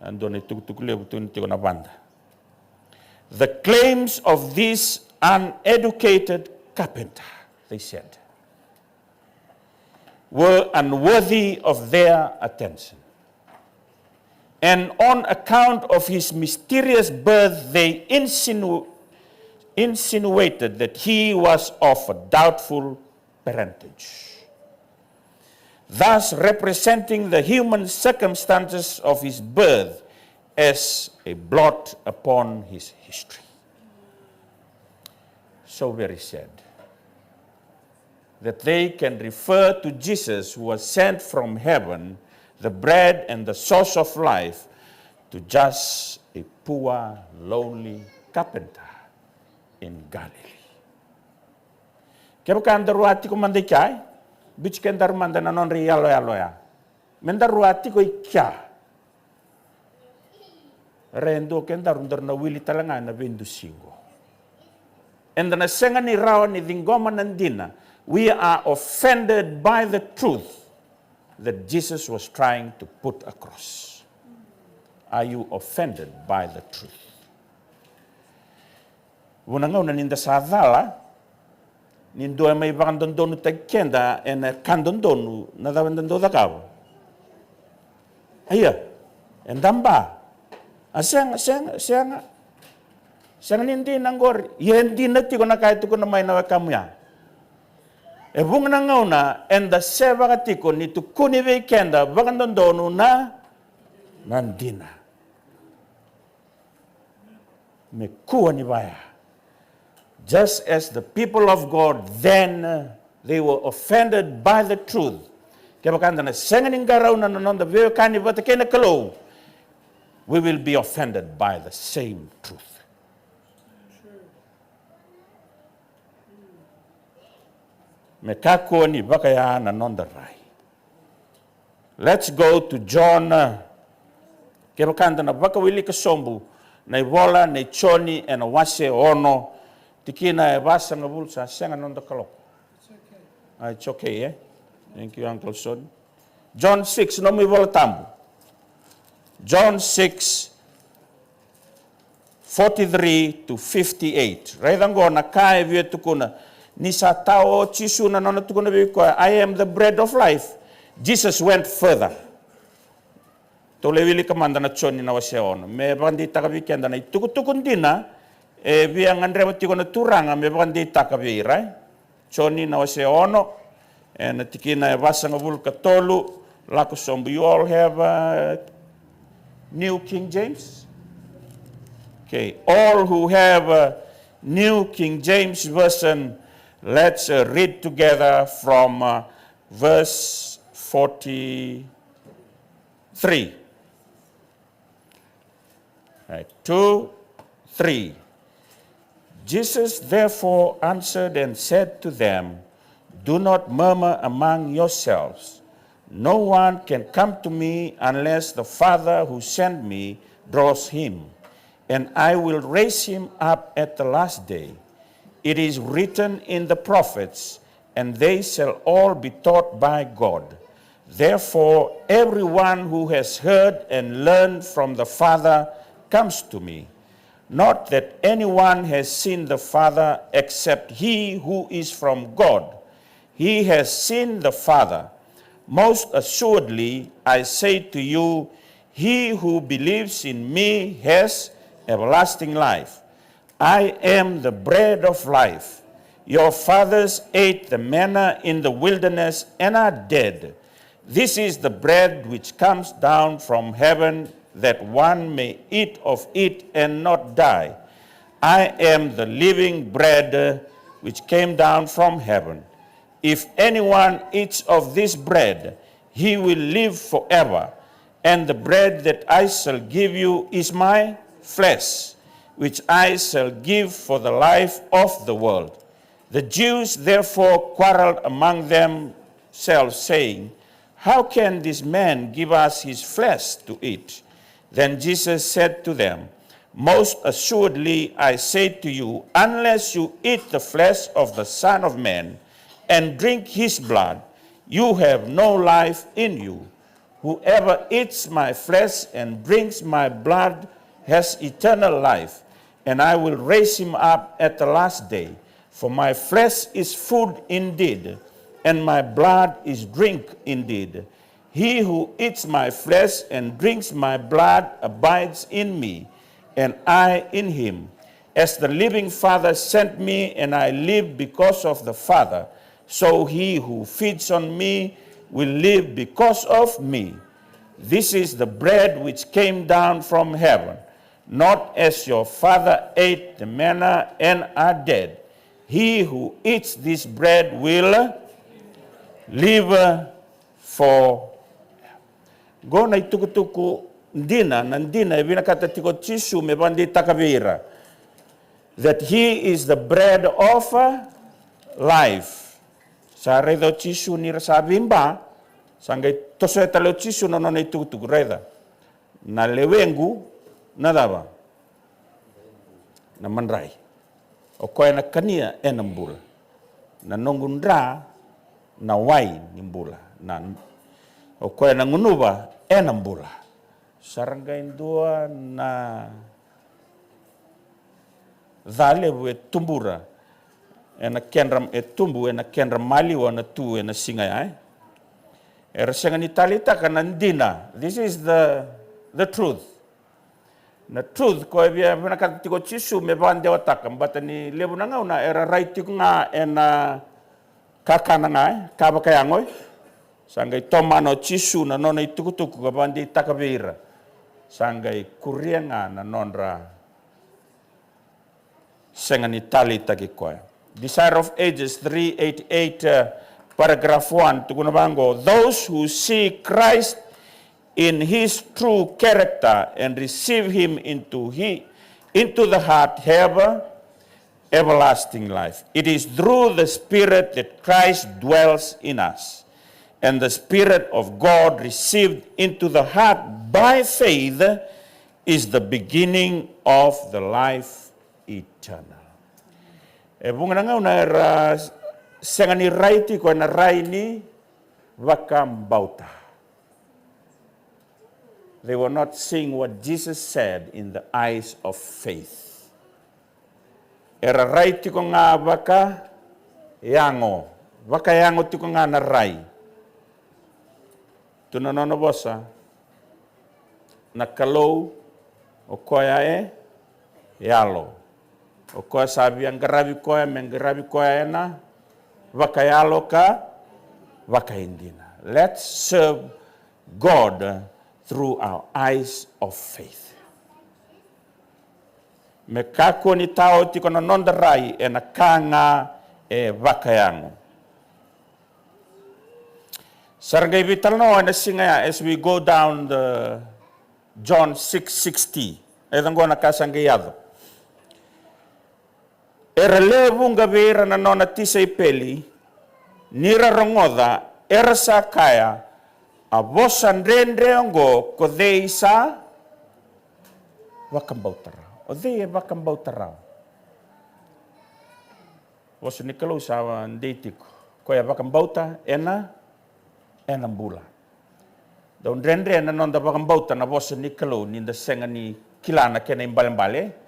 A dua na itukutuku levu tu ni tiko na vada. The claims of this uneducated carpenter, they said, were unworthy of their attention. And on account of his mysterious birth, they insinu- insinuated that he was of a doubtful parentage, thus representing the human circumstances of his birth as a blot upon his history. So very sad that they can refer to Jesus, who was sent from heaven, the bread and the source of life, to just a poor, lowly carpenter in Galilee. Kevaka daru a tiko mada i kea, e biuti kedaru mada na nodra iyaloyalo ya. Me daru a tiko i kea. Ra e dua kedaru, daru na wili tale ga ena veidusi qo. Eda na sega ni rawa ni ciqoma na dina. We are offended by the truth that Jesus was trying to put across. Are you offended by the truth? Vu na gauna ni da sa cala, ni dua e mai vakadodonutaki keda ena ka dodonu, na cava eda dau cakava? Ia, eda ba. A sega, sega, sega. Sega ni dina qori. Ia e dina tiko na ka e tukuna mai na wekamu ya. E vuqa na gauna eda sevaka tiko ni tukuni vei keda vakadodonu na, na dina. Me kua ni vaya. Just as the people of God then, uh, they were offended by the truth. Kevaka da na sega ni qarauna na noda veiwekani vata kei na Kalou, we will be offended by the same truth. Me kakua ni vakaya na noda rai. Let's go to John, uh, kevaka da na vakawilika sobu na ivola nei Joni ena wase ono, tikina e vasagavulu. Sa sega na noda kaloko. Ah, it's okay, eh? Thank you, Uncle Son. John six, nomu ivola tabu. John six, forty-three to fifty-eight. Raica oqo na ka e via tukuna. Ni sa tao o Jisu na nona tukuna vei koya, "I am the bread of life." Jesus went further. Tou lai wilika mada na Joni na wase ono. Me vakadeitaka vei keda na itukutuku dina e via gadreva tiko na Turaga me vakadeitaka vei ira, e? Joni na wase ono, ena tikina e vasagavulu ka tolu, Lako Sobu, you all have uh, New King James? Okay, all who have uh, New King James Version, let's uh, read together from uh, verse forty-three. Right, two, three. Jesus therefore answered and said to them, "Do not murmur among yourselves. No one can come to me unless the Father who sent me draws him, and I will raise him up at the last day. It is written in the prophets, and they shall all be taught by God. Therefore, everyone who has heard and learned from the Father comes to me. Not that anyone has seen the Father except he who is from God. He has seen the Father. Most assuredly, I say to you, he who believes in me has everlasting life. I am the bread of life. Your fathers ate the manna in the wilderness and are dead. This is the bread which comes down from heaven, that one may eat of it and not die. I am the living bread which came down from heaven. If anyone eats of this bread, he will live forever. And the bread that I shall give you is my flesh, which I shall give for the life of the world." The Jews therefore quarreled among themselves, saying, "How can this man give us his flesh to eat?" Then Jesus said to them, "Most assuredly I say to you, unless you eat the flesh of the Son of Man and drink his blood, you have no life in you. Whoever eats my flesh and drinks my blood has eternal life, and I will raise him up at the last day. For my flesh is food indeed, and my blood is drink indeed. He who eats my flesh and drinks my blood abides in me, and I in him. As the living Father sent me, and I live because of the Father, so he who feeds on me will live because of me. This is the bread which came down from heaven, not as your father ate the manna and are dead. He who eats this bread will live for. Qo na itukutuku dina, na dina e vinakata tiko o Jisu me vakadeitaka vei ira, that he is the bread of uh, life. Sa raica o Jisu ni ra sa veiba, sa qai tosoya tale o Jisu na nona itukutuku, raica. Na lewequ na cava? Na madrai. O koya na kania ena bula. Na noqu dra na wai ni bula. Na, o koya na gunuva ena bula. Sa ra qai dua na ca levu e tubura ena kedra, e tubu ena kedra maliwa na tu ena siga ya, e? Era sega ni taleitaka na dina. This is the, the truth. Na truth ko e via vinakata tiko o Jisu me vakadewataka, bata ni levu na gauna era rai tiko ga ena kakana ga, e, ka vakayago, e. Sa qai tomana o Jisu na nona itukutuku ka vakadeitaka vei ira. Sa qai kuria ga na nodra sega ni taleitaki koya. Desire of Ages three eighty-eight, uh, paragraph one, tukuna vaqo, those who see Christ in his true character and receive him into he, into the heart have everlasting life. It is through the Spirit that Christ dwells in us. And the Spirit of God received into the heart by faith is the beginning of the life eternal. E vuqa na gauna era sega ni rai tiko ena rai ni vakabauta. They were not seeing what Jesus said in the eyes of faith. Era rai tiko ga vakayago, vakayago tiko ga na rai. Tu na nona vosa, na Kalou, o koya e yalo. O koya sa via qaravi koya me qaravi koya ena vakayalo ka vakaidina. Let's serve God through our eyes of faith. Me kakua ni tao tiko na noda rai ena ka ga e vakayago. Sa ra qai veitalanoa ena siga ya as we go down the John six sixty. E ca qo na ka sa qai yaco. Era lewe vuqa vei ira na nona tisaipeli, ni ra rogoca, era sa kaya, a vosa dredre oqo, ko cei sa vakabauta rawa? O cei e vakabauta rawa? Vosa ni Kalou sa dei tiko. Koya vakabauta ena, ena bula. Dau dredre na noda vakabauta na vosa ni Kalou ni da sega ni kila na kena ibalebale.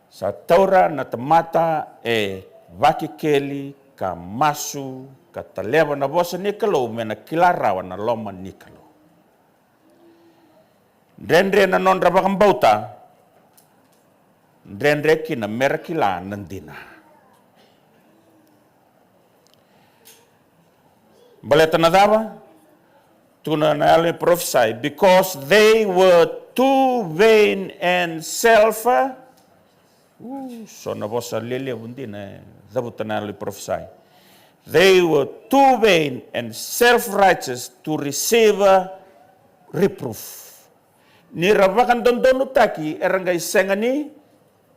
Sa taura na tamata e vakekeli ka masu ka taleva na vosa ni Kalou me na kila rawa na loma ni Kalou. Dredre na nodra vakabauta, dredre kina mera kila na dina. Baleta na cava? Tukuna na yalo ni parofisai, because they were too vain and self. Uh, so na vosa lelevu dina e cavuta na yalo ni parofisai. They were too vain and self-righteous to receive reproof. Ni ra vakadodonutaki era qai sega ni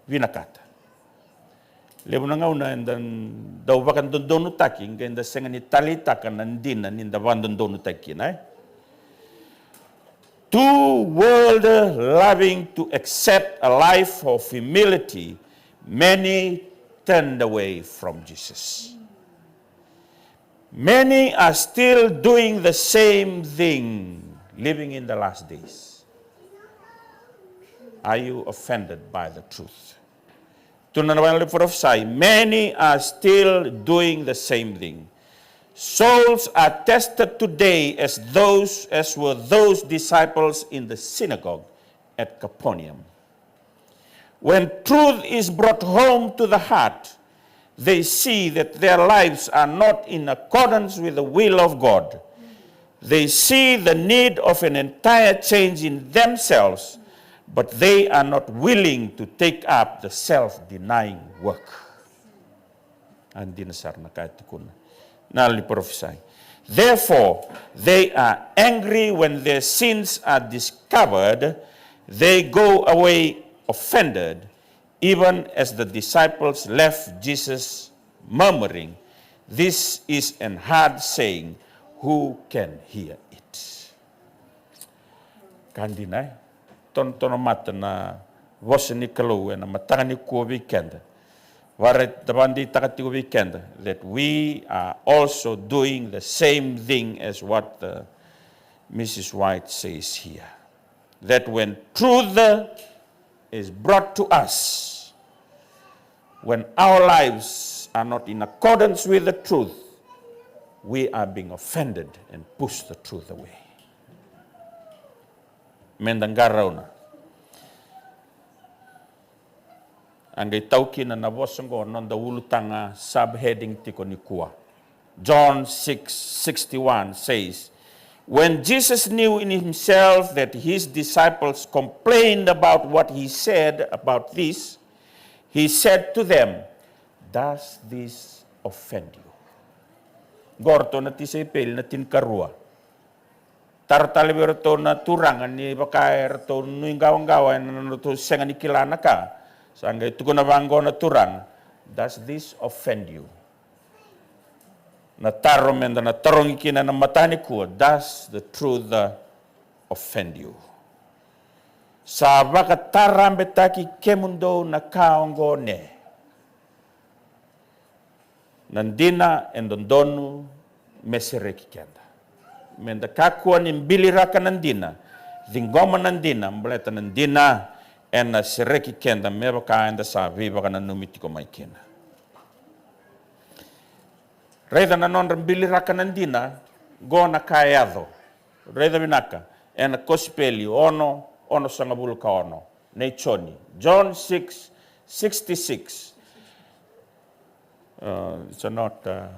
vinakata. Levu na gauna eda dau vakadodonutaki qai da sega ni taleitaka na dina ni da vakadodonutaki kina, e? Too world loving to accept a life of humility, many turned away from Jesus. Many are still doing the same thing, living in the last days. Are you offended by the truth? Tukuna na yalo ni parofisai, many are still doing the same thing. Souls are tested today as those, as were those disciples in the synagogue at Capernaum. When truth is brought home to the heart, they see that their lives are not in accordance with the will of God. They see the need of an entire change in themselves, but they are not willing to take up the self-denying work. A dina sara na ka e tukuna na yalo ni parofisai. Therefore, they are angry when their sins are discovered. They go away offended, even as the disciples left Jesus, murmuring, "This is an hard saying, who can hear it?" Ka dina, e? Tonotono mata na vosa ni Kalou ena mataka nikua vei keda. Vare, da vakadeitaka tiko vei keda that we are also doing the same thing as what the Missus White says here. That when truth is brought to us, when our lives are not in accordance with the truth, we are being offended and push the truth away. Meda qarauna. A qai tau kina na vosa oqo, noda ulutaga subheading tiko nikua. John six sixty-one says, when Jesus knew in himself that his disciples complained about what he said about this, he said to them, "Does this offend you?" Qo ratou na tisaipeli na tinikarua. Taro tale vei iratou na Turaga ni vaka eratou nuiqawaqawa ena nodratou sega ni kila na ka. Sa qai tukuna vaqo na Turaga, "Does this offend you?" Na taro meda na tarogi kina ena mataka nikua, "Does the truth, uh, offend you?" Sa vakatarabetaki kemudou na ka oqo, ne? Na dina e dodonu me sereki keda. Meda kakua ni biliraka na dina, ciqoma na dina, baleta na dina ena sereki keda me vaka eda sa veivakananumi tiko mai kina. Raica na nodra biliraka na dina, qo na ka e yaco. Raica vinaka ena kosipeli ono, onosagavulu ka ono. Nei Joni. John six sixty-six. Uh, it's not, uh,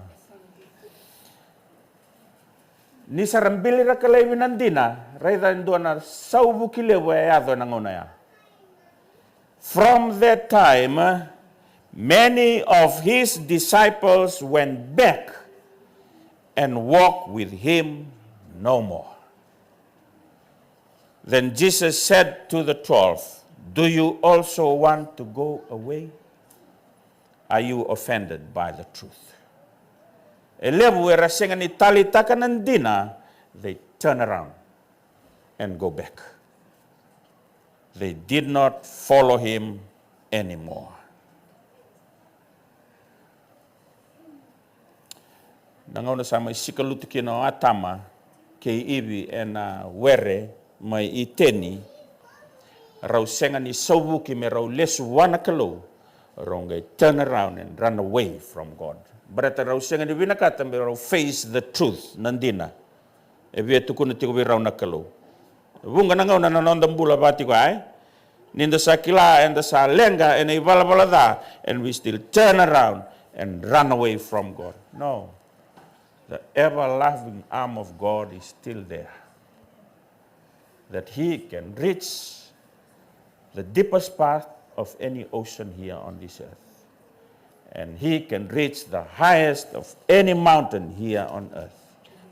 Ni sa ra biliraka laivi na dina, raica e dua na sauvuki levu e yaco ena gauna ya. From that time, many of his disciples went back and walked with him no more. Then Jesus said to the twelve, "Do you also want to go away? Are you offended by the truth?" E levu era sega ni taleitaka na dina, they turn around and go back. They did not follow him anymore. Na gauna sa mai sikalutu kina o Atama kei Ivi ena were mai Iteni, rau sega ni sauvuki me rau lesu vua na Kalou, rau qai turn around and run away from God. Baleta rau sega ni vinakata me rau face the truth, na dina e via tukuna tiko vei rau na Kalou. Vuqa na gauna na noda bula vaka tiko ya, e? Ni da sa kila eda sa leqa ena ivalavala ca, and we still turn around and run away from God. No. The ever-loving arm of God is still there, that he can reach the deepest part of any ocean here on this earth. And he can reach the highest of any mountain here on earth.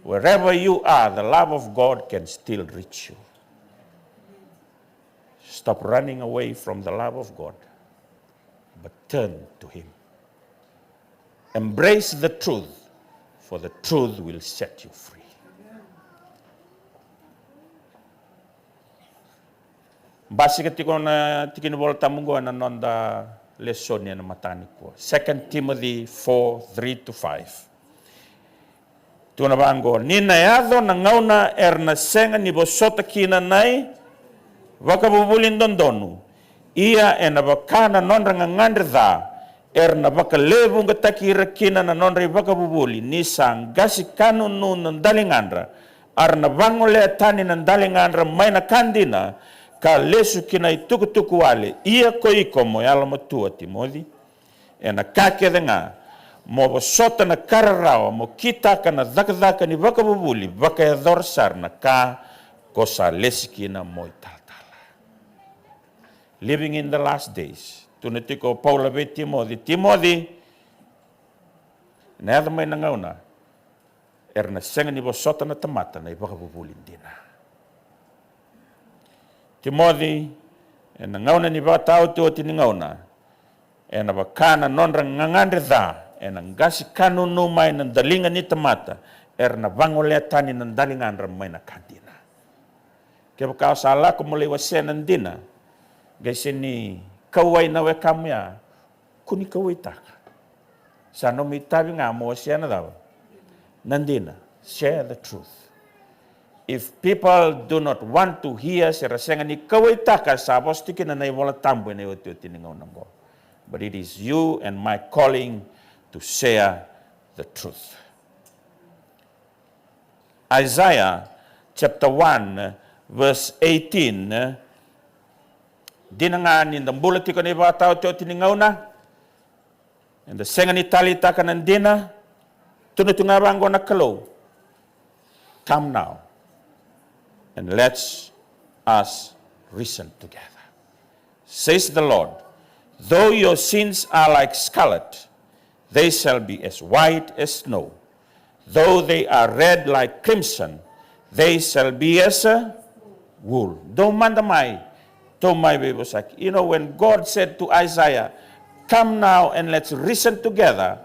Wherever you are, the love of God can still reach you. Stop running away from the love of God, but turn to him. Embrace the truth, for the truth will set you free. Basika tiko na tiki ni Vola Tabu oqo ena noda lesoni ena mataka nikua. Second Timothy four, three to five. Tukuna vaqo, ni na yaco na gauna era na sega ni vosota kina na ivakavuvuli dodonu, ia ena vaka na nodra gagadre ca, era na vakalevuqataki ira kina na nodra ivakavuvuli, ni sa qasi ka nunu na daligadra, a ra na vagolea tani na daligadra mai na ka dina, ka lesu ki na itukutuku wale. Ia ko iko, mo yalomatua Timoci, ena ka kece ga, mo vosota na ka rarawa, mo kitaka na cakacaka ni vakavuvuli, vakayacora sara na ka ko sa lesi kina mo italatala. Living in the last days. Tukuna tiko o Paula vei Timoci, Timoci, na yaco mai na gauna era na sega ni vosota na tamata na ivakavuvuli dina. Timoci, ena gauna ni vakataotioti ni gauna, ena vaka na nodra gagadre ca, ena qasi ka nunu mai na daliga ni tamata, era na vagolea tani na daligadra mai na ka dina. Kevaka o sa lako mo lai wasea na dina, qai se ni kauwai na wekamu ya, ko ni kauwaitaka. Sa nomu itavi ga mo wasea na cava? Na dina. Share the truth. If people do not want to hear, se ra sega ni kauwaitaka, sa vosa tiko kina na iVola Tabu ena iotioti ni gauna oqo. But it is you and my calling to share the truth. Isaiah chapter one, verse eighteen. Dina ga ni da bula tiko na ivakataotioti ni gauna, eda sega ni taleitaka na dina, tukuna tu ga vaqo na Kalou, "Come now, and let's us reason together, says the Lord. Though your sins are like scarlet, they shall be as white as snow. Though they are red like crimson, they shall be as a wool." Dou mada mai, tou mai veivosaki. You know, when God said to Isaiah, "Come now and let's reason together,"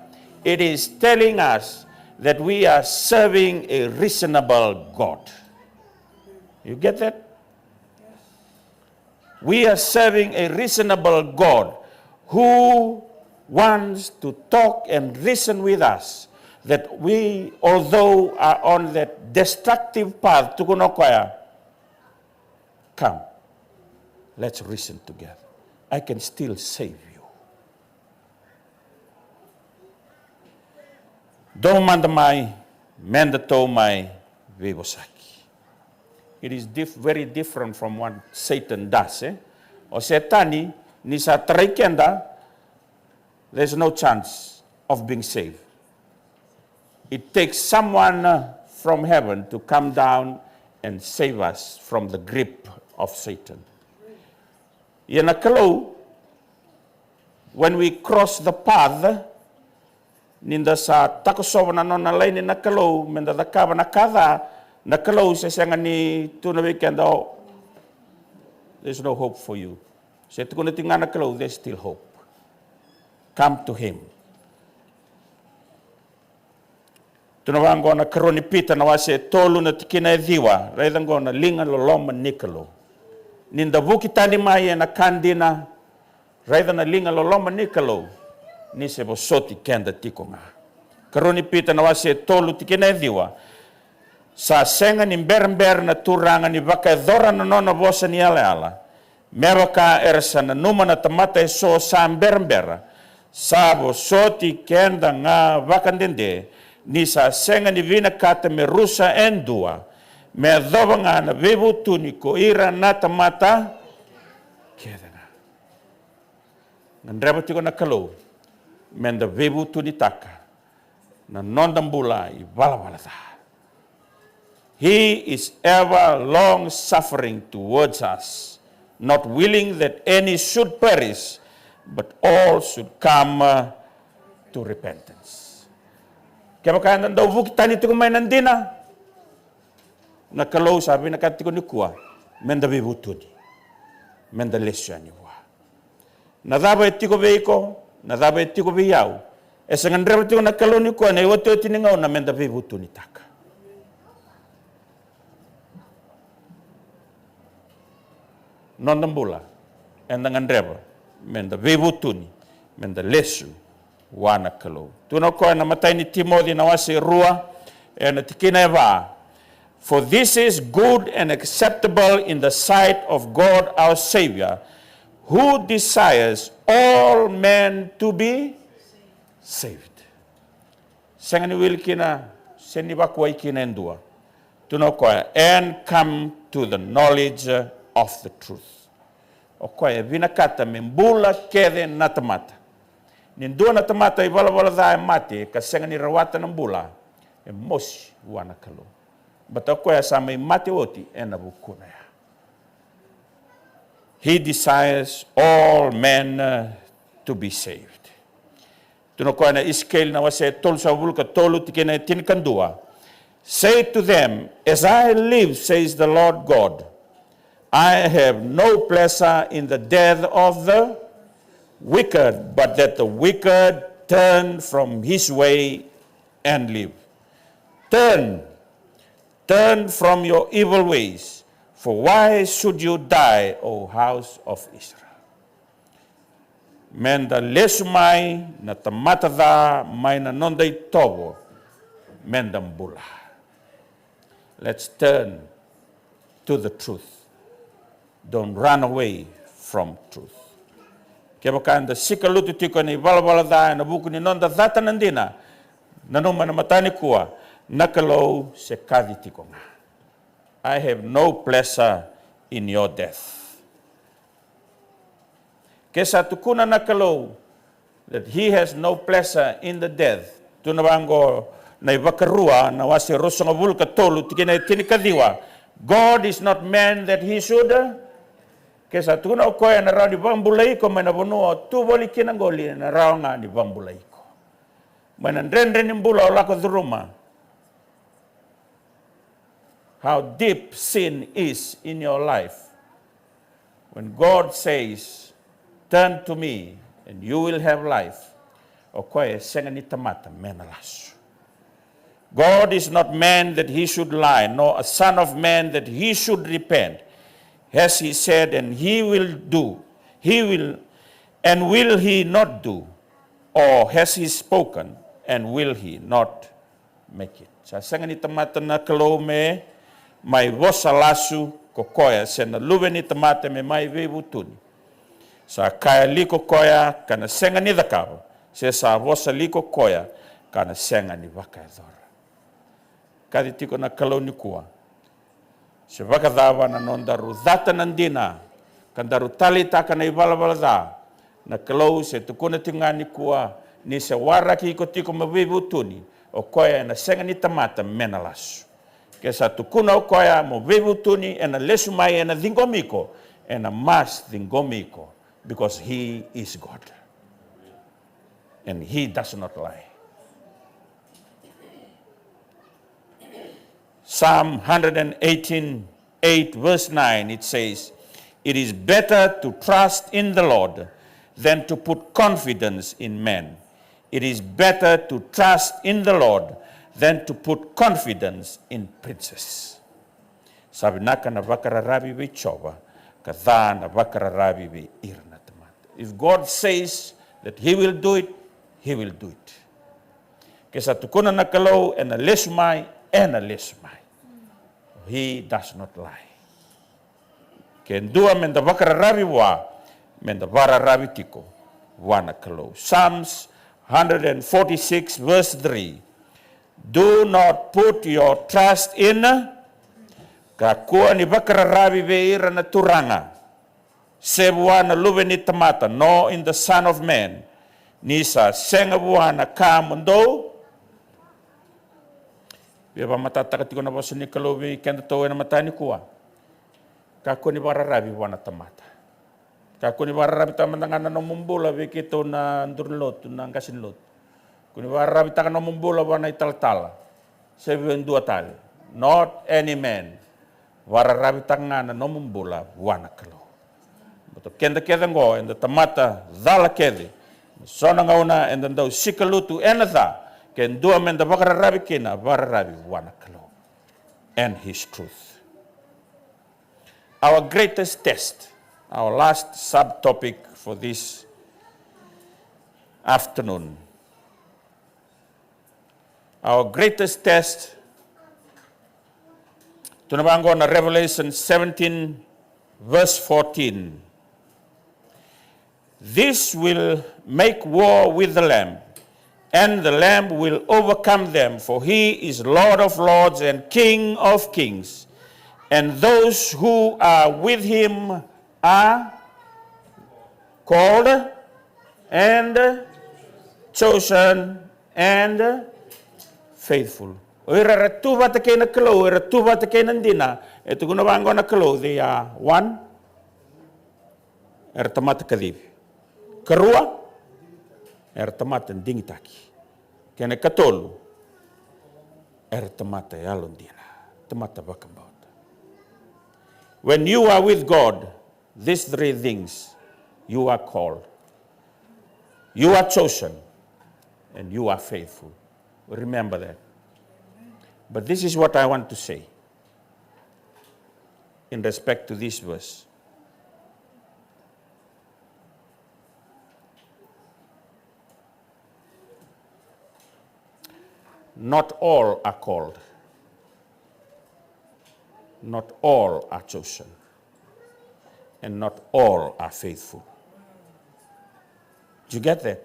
it is telling us that we are serving a reasonable God. You get that? We are serving a reasonable God who wants to talk and reason with us, that we, although are on that destructive path, tukuna o koya, "Come, let's reason together. I can still save you." Dou mada mai, me datou mai veivosaki. It is dif-, very different from what Satan does, eh? O Setani, ni sa tarai keda, there's no chance of being saved. It takes someone, uh, from heaven to come down and save us from the grip of Satan. Ia na Kalou, when we cross the path, ni da sa takosova na nona laini na Kalou, me da cakava na ka ca, na Kalou se sega ni tu na vei keda, oh, there's no hope for you. Se tukuna tiko ga na Kalou, there's still hope. Come to him. Tu na vaqo na karua ni Pita na wase e tolu na tikina e ciwa, raica qo na liga loloma ni Kalou. Ni da vuki tani mai ena ka dina, raica na liga loloma ni Kalou, ni se vosoti keda tiko ga. Karua ni Pita na wase e tolu tikina e ciwa. Sa sega ni berabera na Turaga ni vakayacora na nona vosa ni yalayala, me vaka era sa nanuma na tamata eso sa berabera, sa vosoti keda ga vakadede, ni sa sega ni vinakata me rusa e dua, me yacova ga na veivutuni ko ira na tamata kece ga. Gadreva tiko na Kalou me da veivutunitaka na noda bula ivalavala ca. He is ever long suffering towards us, not willing that any should perish, but all should come, uh, to repentance. Kevaka eda dau vuki tani tiko mai na dina, na Kalou sa vinakata tiko nikua me da veivutuni, me da lesu yani vua. Na cava e tiko vei iko, na cava e tiko vei au, e sa gadreva tiko na Kalou nikua na iotioti ni gauna me da veivutunitaka. Noda bula eda gadreva me da veivutuni, me da lesu vua na Kalou. Tukuna o koya na imatai ni Timoci na wase e rua, ena tikina e va. For this is good and acceptable in the sight of God our Savior, who desires all men to be saved. Sega ni wili kina, sega ni vakuai kina e dua. Tukuna o koya, and come to the knowledge of the truth. O koya e vinakata me bula kece na tamata. Ni dua na tamata ivalavala ca e mate ka sega ni rawata na bula, e mosi vua na Kalou. Baleta o koya sa mai mate oti ena vukuna ya. He desires all men, uh, to be saved. Tukuna o koya na Isikeli na wase tolusagavulu ka tolu tikina e tinikadua. Say to them, as I live, says the Lord God, I have no pleasure in the death of the wicked, but that the wicked turn from his way and live. Turn, turn from your evil ways, for why should you die, O house of Israel? Me da lesu mai na tamata ca mai na noda itovo, me da bula. Let's turn to the truth. Don't run away from truth. Kevaka eda sikalutu tiko ena ivalavala ca ena vuku ni noda cata na dina, nanuma ena mataka nikua, na Kalou se kaci tiko ga. I have no pleasure in your death. Ke sa tukuna na Kalou that he has no pleasure in the death. Tukuna vaqo na iVakarua na wase ruasagavulu ka tolu tikina e tinikaciwa. God is not man that he should. Ke sa tukuna o koya ena rawa ni vakabulai iko mai na vanua o tu voli kina qo, ena rawa ga ni vakabulai iko mai na dredre ni bula o lako curuma. How deep sin is in your life. When God says, turn to me and you will have life, o koya e sega ni tamata me na lasu. God is not man that he should lie, nor a son of man that he should repent. Has he said and he will do, he will, and will he not do? Or has he spoken and will he not make it? Sa sega ni tamata na Kalou me mai vosa lasu ko koya, se na luve ni tamata me mai veivutuni. Sa kaya li ko koya ka na sega ni cakava, se sa vosa li ko koya ka na sega ni vakayacora. Kaci tiko na Kalou nikua. Se vakacava na nodaru cata na dina ka daru taleitaka na ivalavala ca, na Kalou se tukuna tiko ga nikua ni se waraki iko tiko mo veivutuni, o koya ena sega ni tamata me na lasu. Ke sa tukuna o koya mo veivutuni, ena lesu mai, ena ciqomi iko, ena mas ciqomi iko, because he is God. And he does not lie. Psalm hundred and eighteen, eight, verse nine, it says, "It is better to trust in the Lord than to put confidence in men. It is better to trust in the Lord than to put confidence in princes." Sa vinaka na vakararavi vei Jiova, ka ca na vakararavi vei ira na tamata. If God says that he will do it, he will do it. Ke sa tukuna na Kalou ena lesu mai, ena lesu mai. He does not lie. Ke dua meda vakararavi vua, meda vakararavi tiko vua na Kalou. Psalms hundred and forty-six, verse three. Do not put your trust in, kakua ni vakararavi vei ira na turaga, se vua na luve ni tamata, nor in the Son of Man, ni sa sega vua na ka mo dou. Via vakamatatataka tiko na vosa ni Kalou vei kedatou ena mataka nikua. Kakua ni vakararavi vua na tamata. Kakua ni vakararavitaka mada ga na nomu bula vei keitou na duru ni lotu, na qase ni lotu. Kua ni vakararavitaka nomu bula vua na italatala, se vei dua tale. Not any man. Vakararavitaka ga na nomu bula vua na Kalou. Baleta o keda kece oqo eda tamata cala kece. So na gauna eda dau sikalutu ena ca, ke dua meda vakararavi kina, vakararavi vua na Kalou and his truth. Our greatest test, our last subtopic for this afternoon. Our greatest test, tu na vaqo na Revelation seventeen, verse fourteen. This will make war with the Lamb, and the Lamb will overcome them, for he is Lord of lords and King of kings, and those who are with him are called and chosen and faithful. O ira era tu vata kei na Kalou, era tu vata kei na dina, e tukuna vaqo na Kalou, they are one, era tamata kacivi. Karua, era tamata digitaki. Kena katolu, era tamata yalodina, tamata vakabauta. When you are with God, these three things, you are called, you are chosen, and you are faithful. Remember that. But this is what I want to say in respect to this verse. Not all are called. Not all are chosen. And not all are faithful. Did you get that?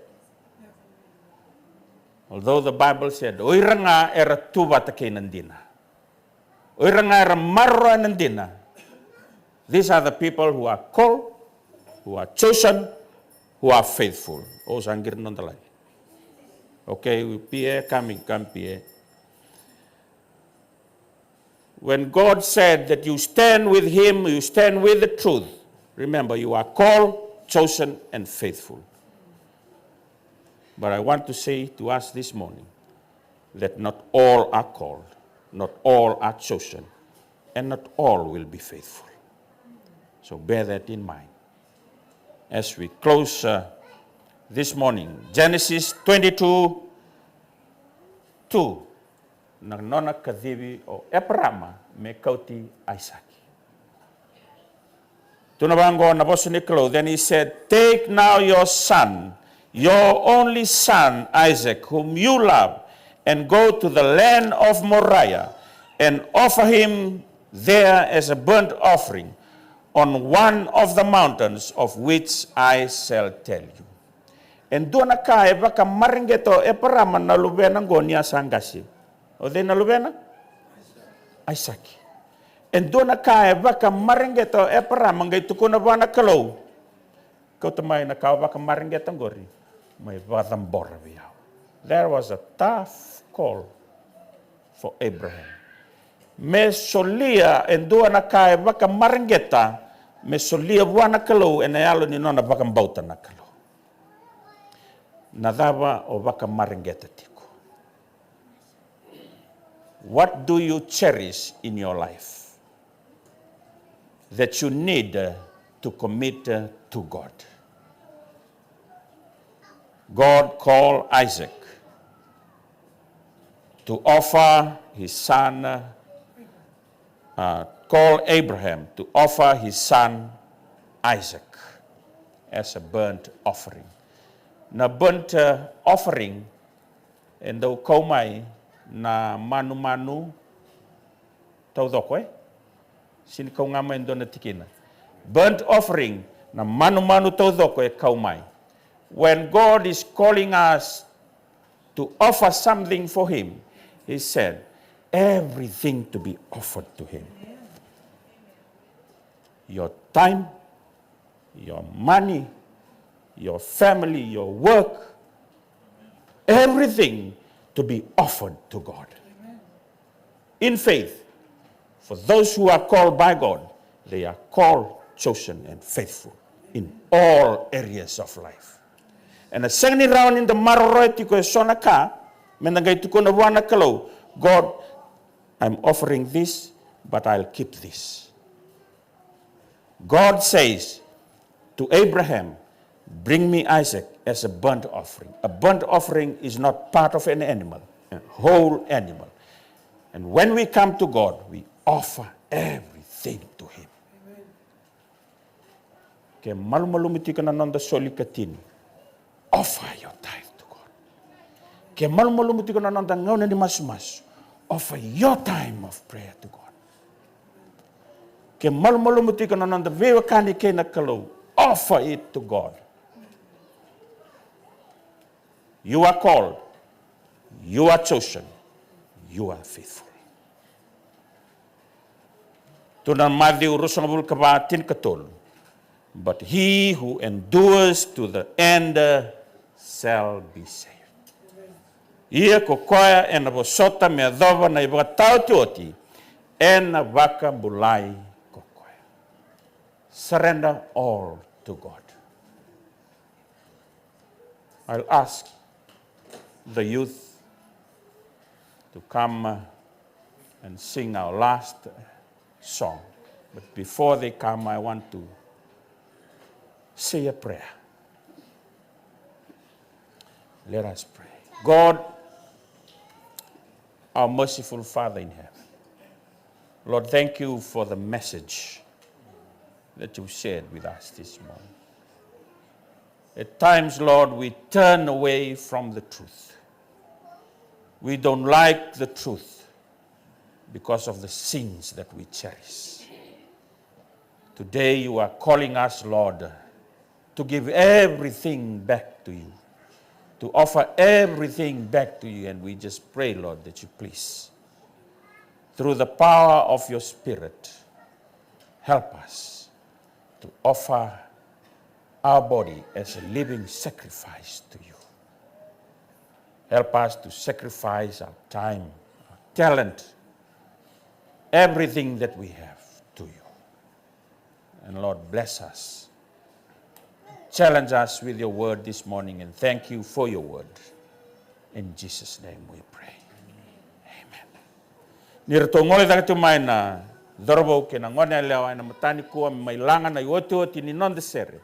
Although the Bible said, o ira ga era tu vata kei na dina. O ira ga era maroroya na dina. These are the people who are called, who are chosen, who are faithful. O sa qiri noda lagi. Okay, P A coming, come P A. When God said that you stand with him, you stand with the truth. Remember, you are called, chosen, and faithful. But I want to say to us this morning that not all are called, not all are chosen, and not all will be faithful. So bear that in mind as we close, uh, this morning. Genesis twenty-two two. Na nona kacivi o Eparama me kauti Aisake. Tukuna vaqo na vosa ni Kalou, then he said, take now your son, your only son Isaac, whom you love, and go to the land of Moriah, and offer him there as a burnt offering on one of the mountains of which I shall tell you. E dua na ka e vakamareqeta o Eparama na luvena oqo ni a sa qase. O cei na luvena? Aisake. E dua na ka e vakamareqeta o Eparama, qai tukuna vua na Kalou, kauta mai na ka o vakamareqeta oqori, mai vakacabora vei au. That was a tough call for Abraham. Me solia e dua na ka e vakamareqeta, me solia vua na Kalou ena yalo ni nona vakabauta na Kalou. Na cava o vakamareqeta tiko? What do you cherish in your life that you need, uh, to commit, uh, to God? God called Isaac to offer his son, uh, uh, called Abraham to offer his son Isaac as a burnt offering. Na burnt, uh, offering, e dau kau mai na manumanu taucoko, e? Sini kau ga mai e dua na tikina. Burnt offering, na manumanu taucoko e kau mai. When God is calling us to offer something for Him, He said, everything to be offered to Him. Your time, your money, your family, your work, everything to be offered to God. In faith, for those who are called by God, they are called, chosen, and faithful in all areas of life. Ena sega ni rawa ni da maroroya tiko e so na ka, me da qai tukuna vua na Kalou, God, I'm offering this, but I'll keep this. God says to Abraham, bring me Isaac as a burnt offering. A burnt offering is not part of an animal, a whole animal. And when we come to God, we offer everything to Him. Ke malumalumu tiko na noda soli katini, offer your tithe to God. Ke malumalumu tiko na noda gauna ni masumasu, offer your time of prayer to God. Ke malumalumu tiko na noda veiwekani kei na Kalou, offer it to God. You are called, you are chosen, you are faithful. Tukuna na Maciu ruasagavulu ka va, tinikatolu. But he who endures to the end shall be saved. Ia ko koya ena vosota me yacova na ivakataotioti, ena vakabulai ko koya. Surrender all to God. I'll ask the youth to come, uh, and sing our last, uh, song. But before they come, I want to say a prayer. Let us pray. God, our merciful Father in heaven, Lord, thank you for the message that you shared with us this morning. At times, Lord, we turn away from the truth. We don't like the truth because of the sins that we cherish. Today, you are calling us, Lord, to give everything back to you, to offer everything back to you, and we just pray, Lord, that you please, through the power of your Spirit, help us to offer our body as a living sacrifice to you. Help us to sacrifice our time, our talent, everything that we have to you. And Lord, bless us. Challenge us with your word this morning, and thank you for your word. In Jesus' name we pray. Amen. Ni ratou gole cake tu mai na cauravou kei na gone yalewa ena mataka nikua me mai laga na iotioti ni noda sere.